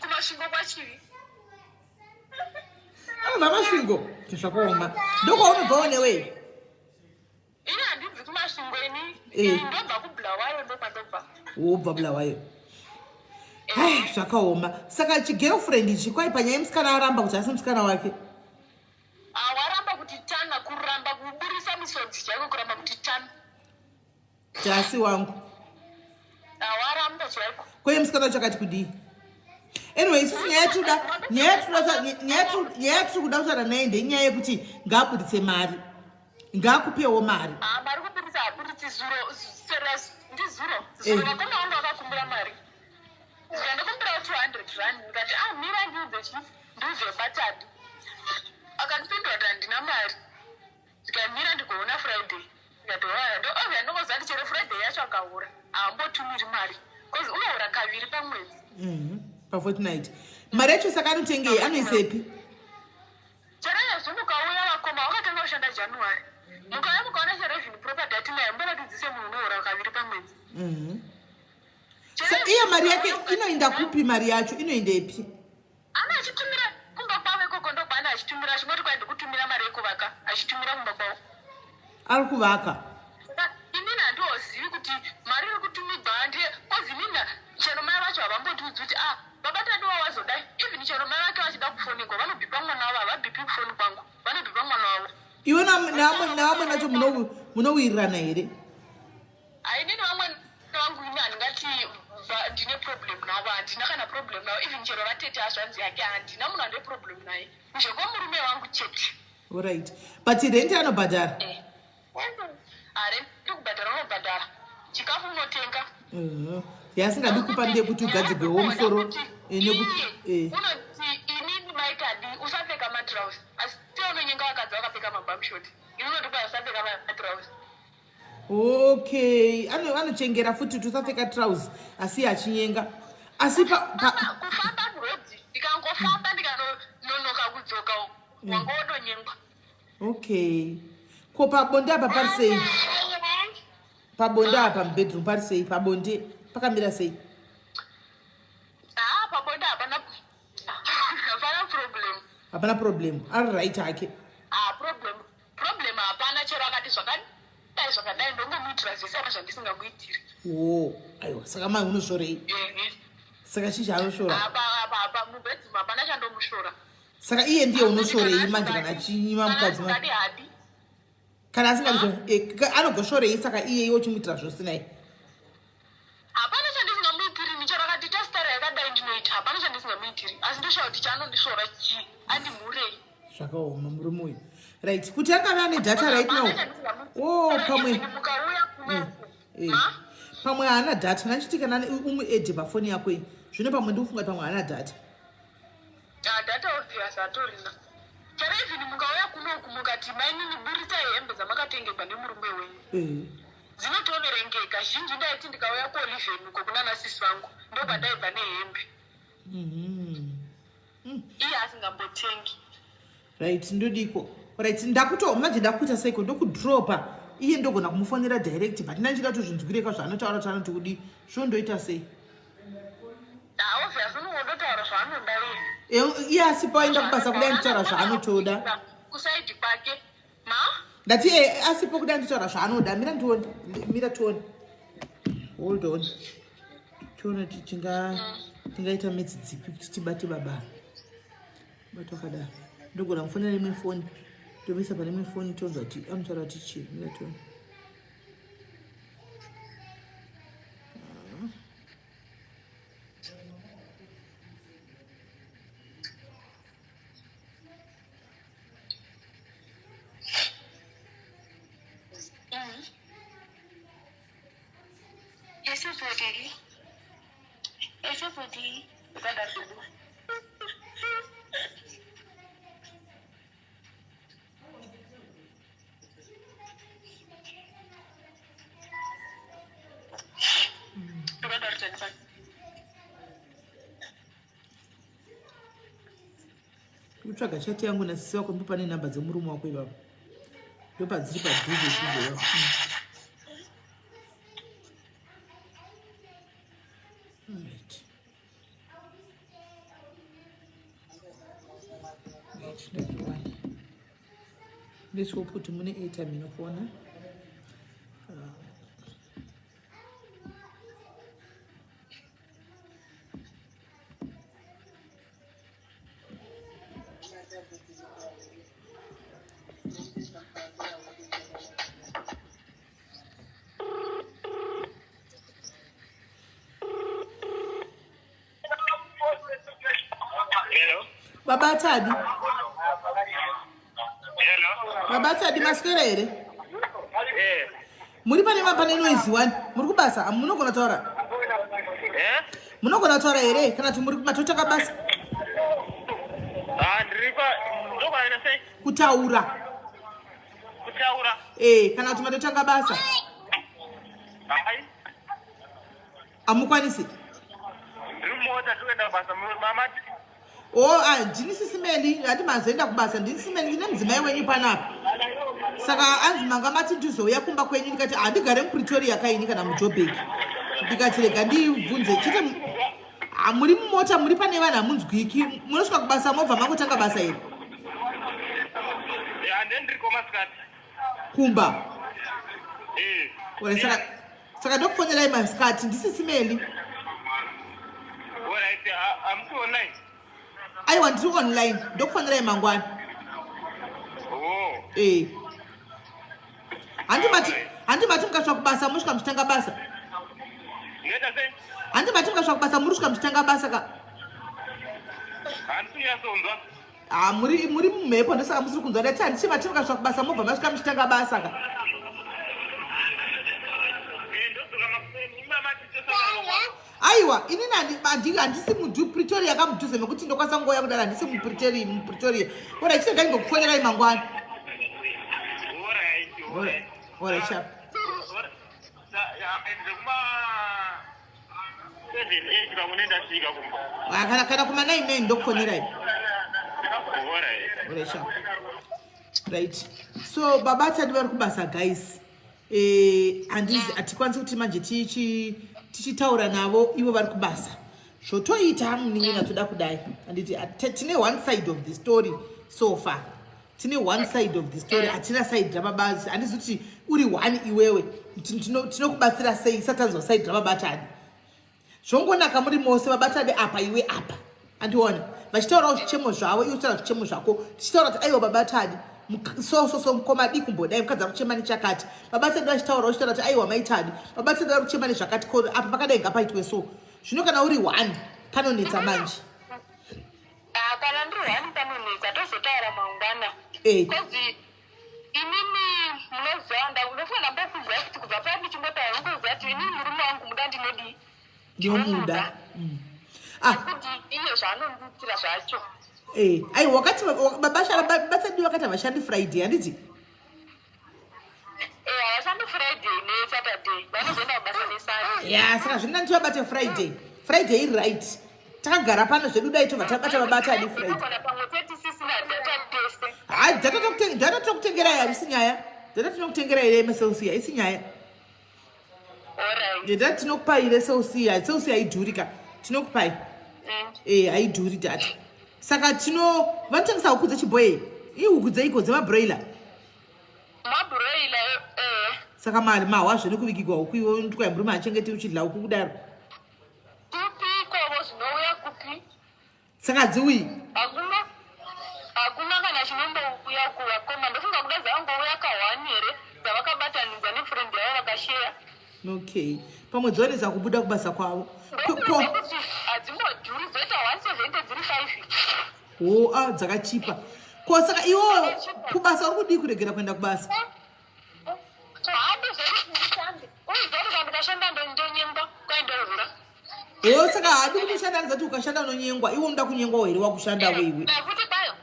Kumasvingo kwachivi. Anobva Masvingo, zvakaoma. Ndokwaunobvawo newe? Ini handibvi kuMasvingo ini. Ini ndobva kuBulawayo ndokwandobva. Wobva Bulawayo. Hai, zvakaoma. Saka chigirlfriend ichi kwai panyaya yemusikana aramba kuti asi musikana wake? Waramba kuti tana kuramba kuburisa misodzi chaiko kuramba kuti tana. Tasi wangu. Waramba chaiko. Kweye musikana wacho akati kudii? Anyway, isusu nyaya yatinoda nyaya yatiri kuda kutaura naye ndenyaya yekuti ngaabuditse mari, ngaakupewo mari. Ah, mari kuburitsa haburitsi zuro serious ndizuro zuro vakoma vangu vakakumbira mari ndikandokumbirawo 200 rand ndikati ah mira ndiudze chi ndiudze batadi akandipindura kuti handina mari ndikamira ndigoona Friday ndikati waya ndoovya ndongoziva kuti chero Friday yacho akahura haambotumiri mari because unohura kaviri pamwedzi. Pafortnight mari yacho saka anotengei, anoisepi? Chero izvozvi mukauya vakoma vakatanga kushanda January mukauya mukaona chero even property atinayo mboratidzise munhu unohura kaviri pamwedzi. Sa iyo mari yake inoinda kupi? Mari yacho inoendepi? Ana achitumira kumba kwavo ikoko ndokwaana achitumira achingoti kwai ndikutumira mari yekuvaka achitumira kumba kwavo. Ari kuvaka? Saka inini handiozivi kuti mari iri kutumigwa handiye cause inini chero mai vacho havambotiudzi kuti ah baba tadiwa wazodai even chero mai vake vachida kufonekwa vanobhipa mwana wavo havabhipi kufoni kwangu vanobhipa mwana wavo. Iwe navamwe vacho munowirirana here? Hainini vamwe vangu ini handingati ndine problem navo handina kana problem navo even chero vatete hazvanzi yake handina munhu ane problem naye nje kwomurume wangu chete. Alright, but rent anobhadhara? Rent kubhadhara unobhadhara chikafu unotenga. Yaasingadi kupa ndeyekuti ugadzigwewo musoro nekuti Unoti inini maitadi usapfeka matrausi asi te unonyenga vakadzi vakapfeka mabamshot ini unoti kwai usapfeka matrausi. Okay, anochengera futi kuti usapfeka trausi asi achinyenga asi pa Kufamba murodhi ndikangofamba ndikanonoka kudzoka wanga wotonyengwa. Okay, ko pabonde apa pari sei? Pabonde apa mubedroom pari sei? Pabonde pakamira sei? Haa pabonde hapana hapana problem. Hapana problem, ari right hake? Ah, problem hapana chero akati zvakadai zvakadai ndongomuitira zvese apa zvandisingamuitiri. O aiwa, saka mai unosvorei? Ehe. Saka chii chaanosvora? Apa apa apa mubedroom hapana chandomushora. Saka iye ndiye unosvorei manje kana achinyima mukadzi Asingadi hadi. Kana asingadi anogosvorei saka iye iwe uchimuitira zvose naye? Hapana chandisingamuitiri ni chero akati tastara yakadai ndinoita hapana chandisingamuitiri asi ndoshaya kuti chaanondisvora chii andimhurei. Zvakaoma murume uyu. Right, kuti angave ane data right now? Oh, pamwe mukauya Pamwe haana data nachiti kana umuedhe pafoni yako iyi. Zvino pamwe ndikufunga pamwe haana data. Ah, data obvious hatorina. Chero even mukauya kunoku mukati mainini buritsai hembe dzamakatengerwa nemurume wenyu. Eh. Dzinotoverengeka zhinji ndaiti ndikauya kuOliven uko kunana sisi vangu ndokwandaibva nehembe. Iye asingambotengi. Right, ndodiko. Right, ndakuto manje ndakuita seiko ndokudropa iye ndogona kumufonera direct but ndachida tozvinzwireka zvaanotaura kuti anoti kudii zvondoita sei. Ah, obvious unongototaura zvaanoda iye. Eh, iye asipo aenda kubasa kudai nditaura zvaanotoda. Kusaidi kwake. Ma? Ndati eh, asipo kudai nditaura zvaanoda. Mira ndione. Mira tione. Hold on. Tione kuti tinga tingaita metsi dzipi kuti tibate baba. Bato akadaro. Ndogona kufonera imwe foni. Ndomisa pane imwe foni tonzwa kuti anotaura kuti chii. Mira tione. Kutsvaga chati yangu nasisi wako ndipo pane nhamba dzemurume wako ivavo ndopadziri padhuze dhuze ivapo. Alright. Wait, ndadziwana. Let's hope kuti mune airtime inofona. Baba Tadi. Hello. Baba Tadi maswera here? Eh. Muri pane pane noise one. Muri kubasa munogona taura. Eh? Munogona kutaura here kana kuti muri matotanga basa? Ah, ndiri pa ndokwaina sei? Kutaura. Kutaura. Eh, kana kuti matotanga basa? Hai. Amukwanisi? Ndiri mota toenda basa mama. Oh, ah, ndini sisi Meli, hati mazoenda kubasa, ndini sisi Meli, ndine mudzimai wenyu panapa. Saka anzi manga mati ndizouya kumba kwenyu ndikati handigare muPretoria kaini kana muJoburg. Ndikati rega ndibvunze chete ah, muri mumota muri pane vanhu hamunzwiki munosvika kubasa mobva mangotanga basa here? Kumba. Eh. Saka saka ndokufonerai masikati ndisisi Meli. Alright, I'm online. Aiwa ndiri online ndokufonerai mangwana. Oh. Eh. Handi mati handi mati mukasvika kubasa mosvika muchitanga basa. Ndoita sei? Handi mati mukasvika kubasa muri kusvika muchitanga basa ka. Handisi kunyatsonzwa. Ah, muri muri mumhepo ndosaka musiri kunzwa ndati handiti mati mukasvika kubasa mobva masvika muchitanga basa ka. Aiwa inini handisi mupretoria ka mudhuze mekuti ndokwanisa kungouya kudaro handisi mupretoria mupretoria ora chitega ndingokufonerai mangwana. Ora sharp. Ah, kana kana kuma 9 9 ndokufonerai. Ora sharp. Right. So baba tadi vari kubasa guys. Eh, handizi hatikwanisi kuti manje tichitaura navo ivo vari kubasa zvotoita munin'ina toda kudai handiti tine one side of the story so far tine one side of the story hatina side rababa handizi kuti uri one iwewe tinokubatsira sei isati tanzwa side rababa tadi zvongonaka muri mose vabatane apa iwe apa andiona vachitaurawo zvichemo zvavo iwe uchitaura zvichemo zvako tichitaura kuti aiwa baba tadi so so so mukoma dii kumbodai mukadzi ari kuchema nechakati baba tadi vachitaura uchitaura kuti aiwa mai tadi baba tadi vari kuchema nezvakati ko apa pakadai ngapaitwe so zvino kana uri one panonetsa manje ah, kana ndiri one panonetsa tozotaura mangwana eh. Imimi munoziva ndinofanira ndambokuudzai kuti kubva paya ndichingotaura ungoziva kuti inini murume wangu muda ndinodii ndinomuda mm. Ah. Kuti iye zvaanondiitira zvacho. Eh, aiwa wakati baba Shara batsadi vakati havashandi Friday handiti? Eh, havashandi Friday neSaturday. Vanozoenda kubasa neSunday. Ya, saka zviri nani tivabate Friday. Friday iri right. Takagara pano zvedu dai tobva tabata babata adi Friday. Tinogona pamwe tetisisina data tese. Ha, data tokutenga data tokutengerai harisi nyaya. Data tinokutengerai ire MSLC haisi nyaya. Alright. Data tinokupai ire SLC, SLC haidhuri ka. Tinokupai. Eh, haidhuri data. Saka tino vanotengesa huku dzechibhoyi. Ihuku dzeiko dzemabroiler. Mabroiler eh. Saka mari mahwa zvene kubikigwa huku iwe unotwa murume achengete uchidla huku kudaro. Kupi ikovo zvinouya kupi? Saka hadziuyi. Hakuna hakuna kana chinombouya kuvakoma ndofunga kuda dzavangouya kahwani here dzavakabatanidza nefriend yavo vakasheya. Okay. Pamwe dzonetsa kubuda kubasa kwavo. Ndofunga kuti hadzimbodhuri dzoita 170 dziri 5. Ho a dzakachipa. Ko saka iwo kubasa uri kudii kuregera kuenda kubasa? Handi zvekuti ndishande. Unoziva kuti kana ndikashanda ndonyengwa kwai ndohura. Ho saka haadi kuti ushande anoziva kuti ukashanda unonyengwa. Iwe unoda kunyengwawo here wakushanda weiwe? Nekuti kwayo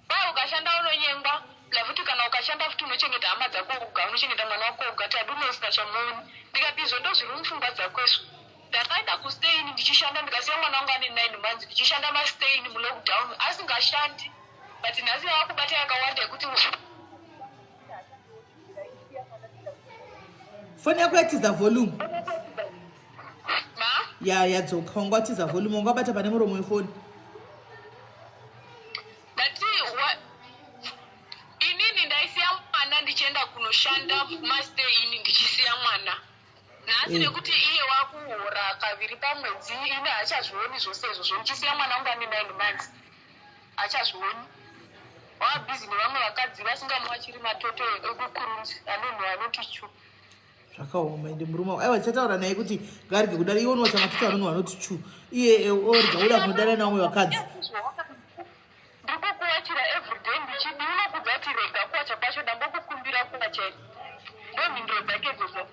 kwayo ukashanda unonyengwa nekuti kana ukashanda futi unochengeta hama dzako uga unochengeta mwana wako uga tadune usina chamuoni ndikati izvo ndozviri mupfungwa dzako izvo ndakaenda kustein ndichishanda ndikasiya mwana wangu ane 9 months ndichishanda mastein mulockdown asingashandi but nhasi yakubata yakawanda yekuti Foni yako yatiza volume. Ma? Ya yadzoka wanga watiza volume wanga wabata pane muromo wefoni. Ndati wa inini ndaisiya mwana ndichienda kunoshanda mastay ini ndichisiya mwana. Nhasi nekuti iye wakuhora kaviri pamwedzi ini haachazvioni zvose izvozvo ndichisiya mwana wangu ane 9 months. Haachazvioni. Wava busy nevamwe vakadzi vasingamuwachiri matoto ekukurunzi anonhuwa anoti chu. Zvakaoma ende murume wako. Aiwa tichataura naye kuti ngaarege kudaro iwe unowacha matoto anonhuwa anoti chu. Iye orega oda kunodara nevamwe vakadzi. Ndiri kukuwachira everyday ndichidi unokudza kuti rega kuwacha kwacho ndambokukumbira kuwacha ini. Ndomhinduro dzake idzodzo.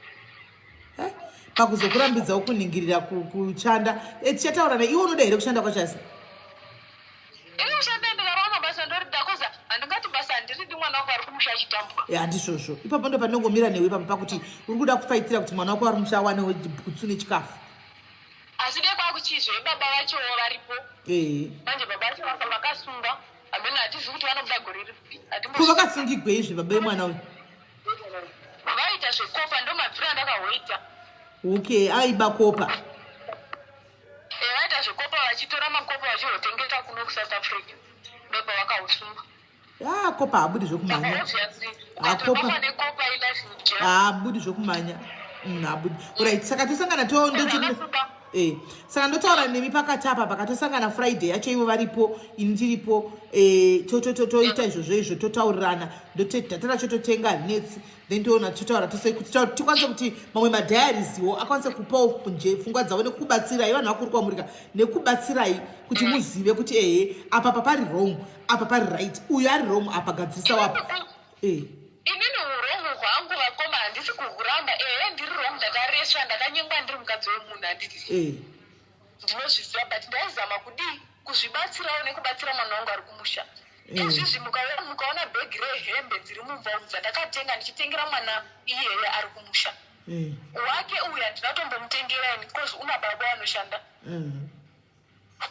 Eh, pakuzokurambidzawo kuningirira kushanda eh, tichataura naye iwe unoda here kushanda kwacho asi Ini kushanda ndikaroona basa ndorida koza handingati basa handiridi mwana wangu ari kumusha achitambwa. Eh, handizvozvo ipapo ndo pandongomira newe ipapo pakuti uri kuda kufaitira kuti mwana wako ari kumusha awanewo bhutsu nechikafu Asi dai kwakuchizve baba vachowo varipo. Eh. Manje baba vacho vakasungwa hameno hatizivi kuti vanobuda gore ripi. Ko vakasungigwei zve baba vemwana uyu? Vaita zvekopa ndomabviro andakahoita. Okay, aiba kopa. Eh, vaita zvekopa vachitora makopa vachihotengesa kuno kuSouth Africa. Ndopavakahusunga. Ah, kopa haabudi zvekumhanya. Ah, kopa. Nekopa ilife in jail. Haabudi zvekumhanya. Haabudi. Right, saka tosangana to ndochi Eh, saka ndotaura nemi pakati apa pakatosangana Friday yacho ivo varipo ini ndiripo eh, toita izvozvo izvo totaurirana data racho totenga harinetsi then toona totaura tose kuti tikwanise kuti mamwe madiaries-wo akwanise kupawo pfungwa dzavo nekubatsirai vanhu vakuru kwamurika nekubatsirai kuti muzive kuti ehe apa papari wrong apa pari right uyu ari wrong apa gadzirisa wapo eh. Inini hurongo hwangu vakoma handisi kuhuramba ehe ndiri wrong ndakaresva ndakanyengwa ndiri mukadzi wemunhu handiti eh. ndinozviziva but ndaizama kudii kuzvibatsirawo nekubatsira mwana wangu ari kumusha izvizvi mukaona bhegi rehembe dziri mumba umu dzandakatenga ndichitengera mwana iyeye ari kumusha wake uyu handina kutombomutengera ini because una baba vanoshanda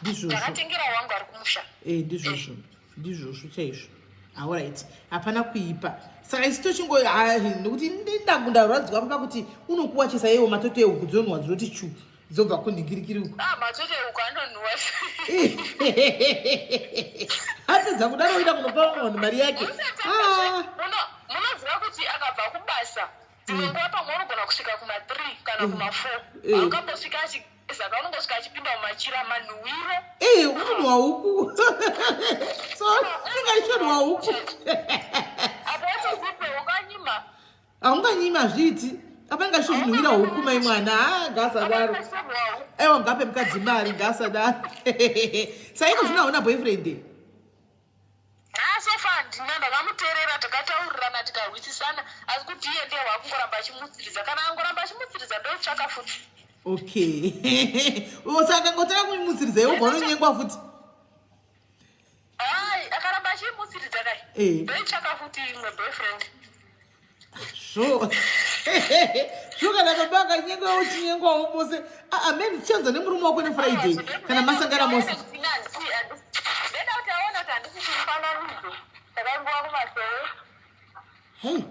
Ndizvozvo. Ndakatengera wangu ari kumusha. Eh, ndizvozvo. Ndizvozvo chaizvo. Alright. Hapana kuipa. Saka isu tochingo nokuti ndarwadzwa pakuti unokuwachisa iwo matoto ehuku dzonhuwa dzinoti chu dzobva kunhingirikiri uku. Ah, matoto ehuku anonhuwa. Apedza kudaro oenda kunopa vamwe vanhu mari yake. Ah. Munoziva kuti akabva kubasa dzimwe nguva pamwe unogona kusvika kuma 3 kana kuma 4. Angambosvika achi Saka unongosvika achipinda mumachira manhuwiro. Eh, unonhuwa huku. So, inenge ichonhuwa huku. Apo watozipe ukanyima. Haunganyima hazviiti. Apa inga ichizvinhuwira huku mai mwana. Ah, ngaasadaro. Aiwa ngape mukadzi mari ngaasadaro. Saiko zvino hauna boyfriend. Haa so far handina ndakamuteerera takataurirana tikahwisisana asi kuti iye ndiye waakungoramba achimutsiridza kana angoramba achimutsiridza ndotsvaka futi. Okay, saka ngotanga kuimutsiridza iwe ubva unonyengwa futi. Ai, akaramba achiimutsiridza kai. Eh. Ndoitsvaka futi imwe boyfriend. Zvo zvo kana baba akanyengwa uchinyengwawo mose. Amen, tichanza nemurume wako nefriday kana masangana mose. Ndoda kuti aone kuti handisi chimufananidzo chakaimbiwa kumasowe. Hei,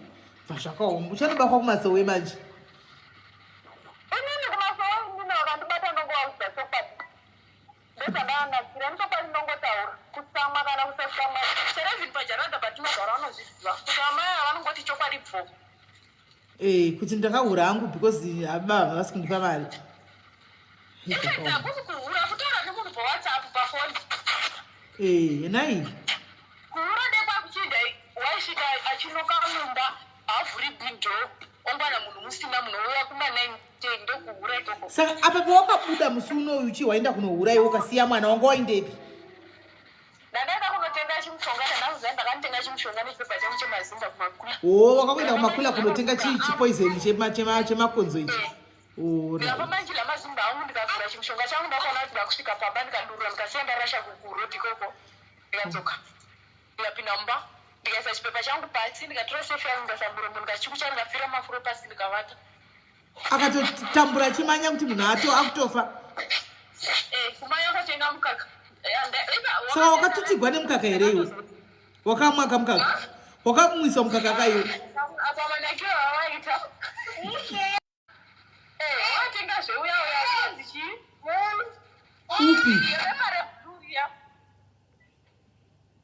bva zvakaoma, uchanobakwa kumasowe manje. Inini kumasowe inini vakandibata ndongovaudza chokwadi. Ndozvandaanakira nechokwadi ndongotaura. Kutsamwa kana kusatsamwa. Chero even pajaranda patinogara vanozviziva kuti amai ava vanongoti chokwadi bvo. Eh, kuti ndakahura hangu because baba havasi kundipa mari. In fact hakusi kuhura, kutaura nemunhu pawhatsapp pafoni. Eh, nhai. Kuhura dai kwakuchienda waisvika achinoka mumba havhuri big door ongwana munhu musina munhu ouya kuma 9 10 ndokuhura ikoko. Saka apa pawakabuda musi unoyu chi waenda kunohura iwe ukasiya mwana wanga waindepi? Ndandaenda kunotenga chimushonga ndandakuziva ndakanotenga chimushonga nechipepa changu chemazimba kumakwila. Oh, wakakuenda kumakwila kunotenga chii chipoison chemakonzo ichi? Oh, Ndikapa right. manjila mazimba angu ndikavhura chimushonga changu ndakaona kuti ndakusvika pamba ndikadurura ndikasiya ndarasha kuroad ikoko ndikadzoka ndikapinda mumba ndikaisa chipepa changu pasi ndikatora sefu yangu ndikaisa muromo ndikachukucha ndikapfira mafuro pasi ndikavata. Akatotambura achimanya kuti munhu ato akutofa. Eh, kumanya kwatenga mukaka. Eh, Saka wakatutigwa nemukaka here iwe? Wakamwa kamukaka? Wakamwiswa mukaka kaiwe? Apa manakiro awaita. Eh, watenga zveuya uya zvinonzi chii? Upi? Bepa reblue riya.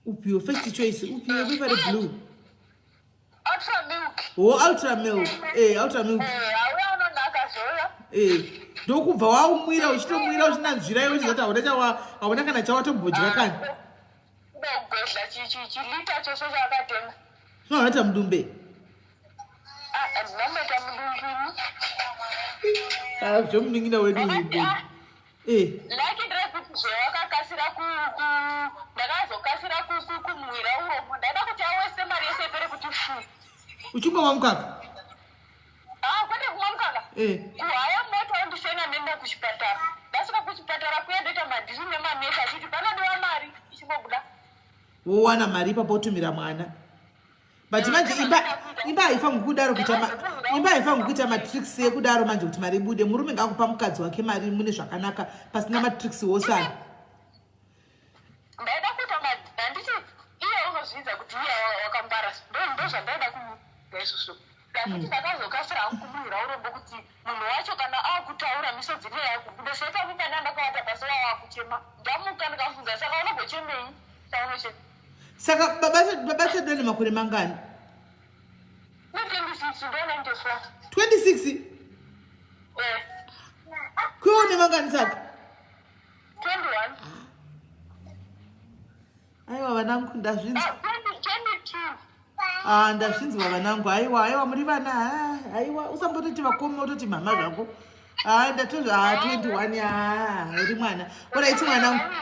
Upi first choice? Upi bepa reblue? Ultra milk. Oh, ultra milk. Eh, ultra milk. Eh, auya unonaka zveuya. Eh, ndokubva waumwira uchitomwira uchinanzvira iwe uchizoti hauna chawa hauna kana chawatombodya kani. Ndogwedla chilita chose chaakatenga. Zvinoita mudumbe. Ah, handina mudumbe. Ah, zvomunin'ina wedu uyu baby. Eh. Lucky ndrekuti zvewakakasira ndakazokasira kumuwira uromo ndaida kuti awese mari yese ipere kuti fu. Uchingomwa mukaka? Ah, kwete kumwa mukaka. Eh. Kuhaya mota wondisena nenda kuchipatara. Ndasvika kuchipatara kuya ndoita madhiri nemanesi achiti panodiwa mari ichingobuda. Wowana mari ipapo wotumira mwana. But manje imba haifanirwi kudaro kuita imba haifanirwi kuita matricks ekudaro manje kuti mari ibude. Murume ngaakupa mukadzi wake mari mune zvakanaka pasina matricks wose aya. Ndaida kuita handiti iye unozviidza kuti iye wakangwara ndo zvandaida kumuudza izvozvo. Ndakuti ndakazokasira hangu kumuhira urombo kuti munhu wacho kana akutaura misodzi ine yakubuda seipapo pana ndakavata pasi wawakuchema ndamuka ndikafunza saka unogochemei saunochema. Saka baba Tedwa nemakore mangani? 26 ndo 94. 26? Eh. Kuiwo nemangani saka? 21. Aiwa vanangu ndazvinzwa. 22. Ah, ndazvinzwa vanangu. Aiwa, aiwa muri vana. Ah, aiwa usambototi vakoma utoti mama zvako. Ah, ndatozva 21 ah, uri mwana. Alright mwanangu.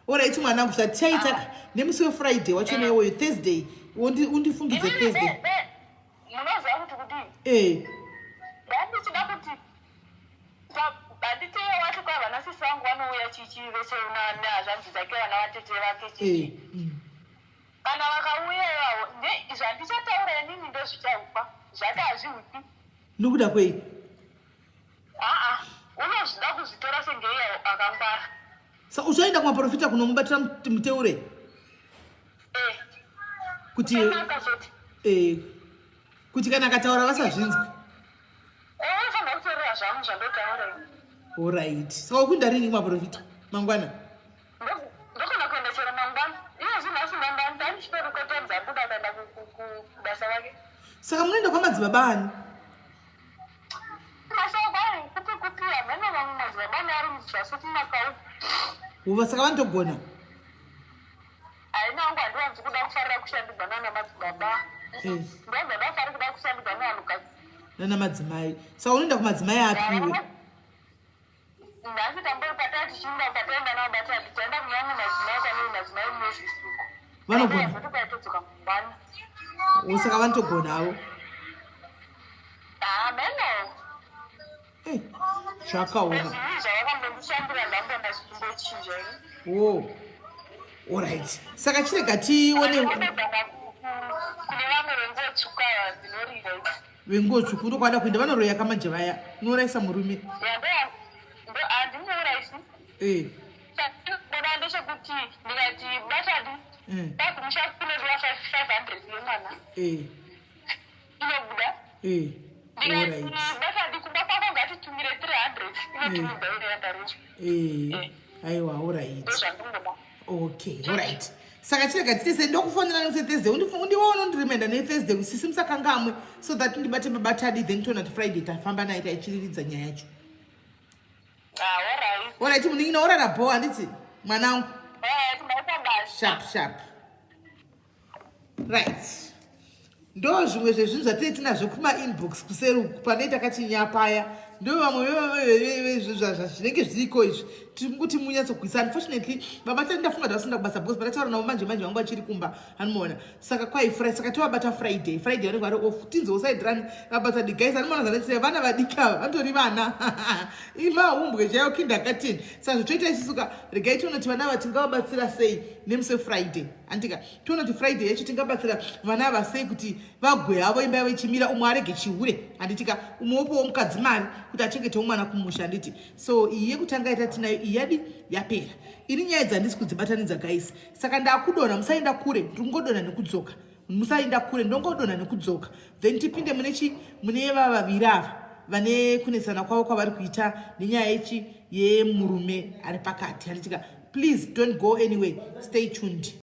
Alright mwanangu zvatichaita nemusi weFriday wacho newoyo Thursday. Undifungidze Thursday. Munoziva kuti kudii? Eh. Ndandichida kuti handiti iye wati kwa vana sisi vangu vanouya chichi vese nehazvanzi dzake vana vatete vake chichi. Kana vakauya ivavo zvandichataura inini ndozvichaukwa zvake hazviuki. Nokuda kwei? Aa, unozvida kuzvitora senge iye akangwara. Sa uchaenda kumaprofita kunomubatira muteure? Eh. Kuti eh, kuti kana akataura vasazvinzwe. Eh, unofanira kuteerera zvangu zvandotaura ini. Alright. Saka ukuenda rini kumaprofita? Mangwana? Ndokona kuenda chero mangwana. Iye zvino nhasi ndandichitorikotonza abuda akaenda kubasa vake. Saka munoenda kwamadzibaba ani? Mashoko ari kupi kupi hameno vamwe madzibaba ani ari muzasi kumakau. Uva saka vanotogona? Haina hangu handiwanzi kuda kufarira kushandidzana namadzibaba. Ndanza ndafari kuda kushandidzana nevanhukadzi. Nana madzimai. Saka unoenda kumadzimai api iwe? Nhasi tambori patati tichienda pataenda navo batati taenda kunyanya madzimai kwane madzimai muzvisuko. Vanogona. Todzoka mangwana. O saka vanotogonawo. Hameno. Eh. Zvakaoma. Zvinhu zvavakambondishandira ndambona zvichimbochinja ini. O, alright, saka chirega tione. Kune vamwe venguo tsvuku ava dzinorira idzi. Venguo tsvuku ndokwada kuenda, vanoroya kamanje vaya, unourayisa murume. Handimuurayisi. Chandinoda ndechekuti ndikati batadi pakumusha kunodiwa 500 yemwana, inobuda. Ndikati batadi kumba kwako ngatitumire 300, inotumidza iri yakaruchwa. Aiwa, alright. Ndozvandinoda. Okay, alright, saka chirega titese ndokufonera nemusi Thursday. Undione, undiremenda neThursday sisi musakangamwe, so that ndibate babatadi, then toona kuti Friday tafamba naye, taichiriridza nyaya yacho. Ah, alright. Alright, munin'ina, orara bho, handiti mwanangu? Alright, maita basa. Sharp sharp. Right, ndo zvimwe zvezvinhu zvatee tinazvo kumainbox kuseri uku pane takachinyapaya. Ndo vamwe zvinenge zviriko izvi, tiri munyatsogwisa. Unfortunately baba tati ndafunga ndasinda kubasa because patataura navo manje manje vangu vachiri kumba, anomuona. Saka kwai saka tovabata Friday. Friday vanenge vari off. Tinzewo side run vabatadi. Guys, anomaona zvanachira vana vadiki ava, vatori vana imahumbwe chaiyo, kindergarten. Saka zvotoita isusuka, regai tione kuti vana ava tingavabatsira sei nemusi weFriday, andika tione kuti Friday yacho tingabatsira vana ava sei kuti vagwe havo imba yavo ichimira, umwe arege chihure, handitika, umwe wopowo mukadzi mari kuti achengetewo mwana kumusha, handiti? So iyi yekutanga yata tinayo iyi yadi yapera. Ini nyaya dzandisi kudzibatanidza, guys, saka ndakudonha. Musaenda kure, ndikungodonha nekudzoka. Musaenda kure, ndongodonha nekudzoka, then tipinde mune chi mune vavaviri ava vane kunetsana kwavo kwavari kuita nenyaya yechi yemurume ari pakati, handitika? Please don't go anyway, stay tuned.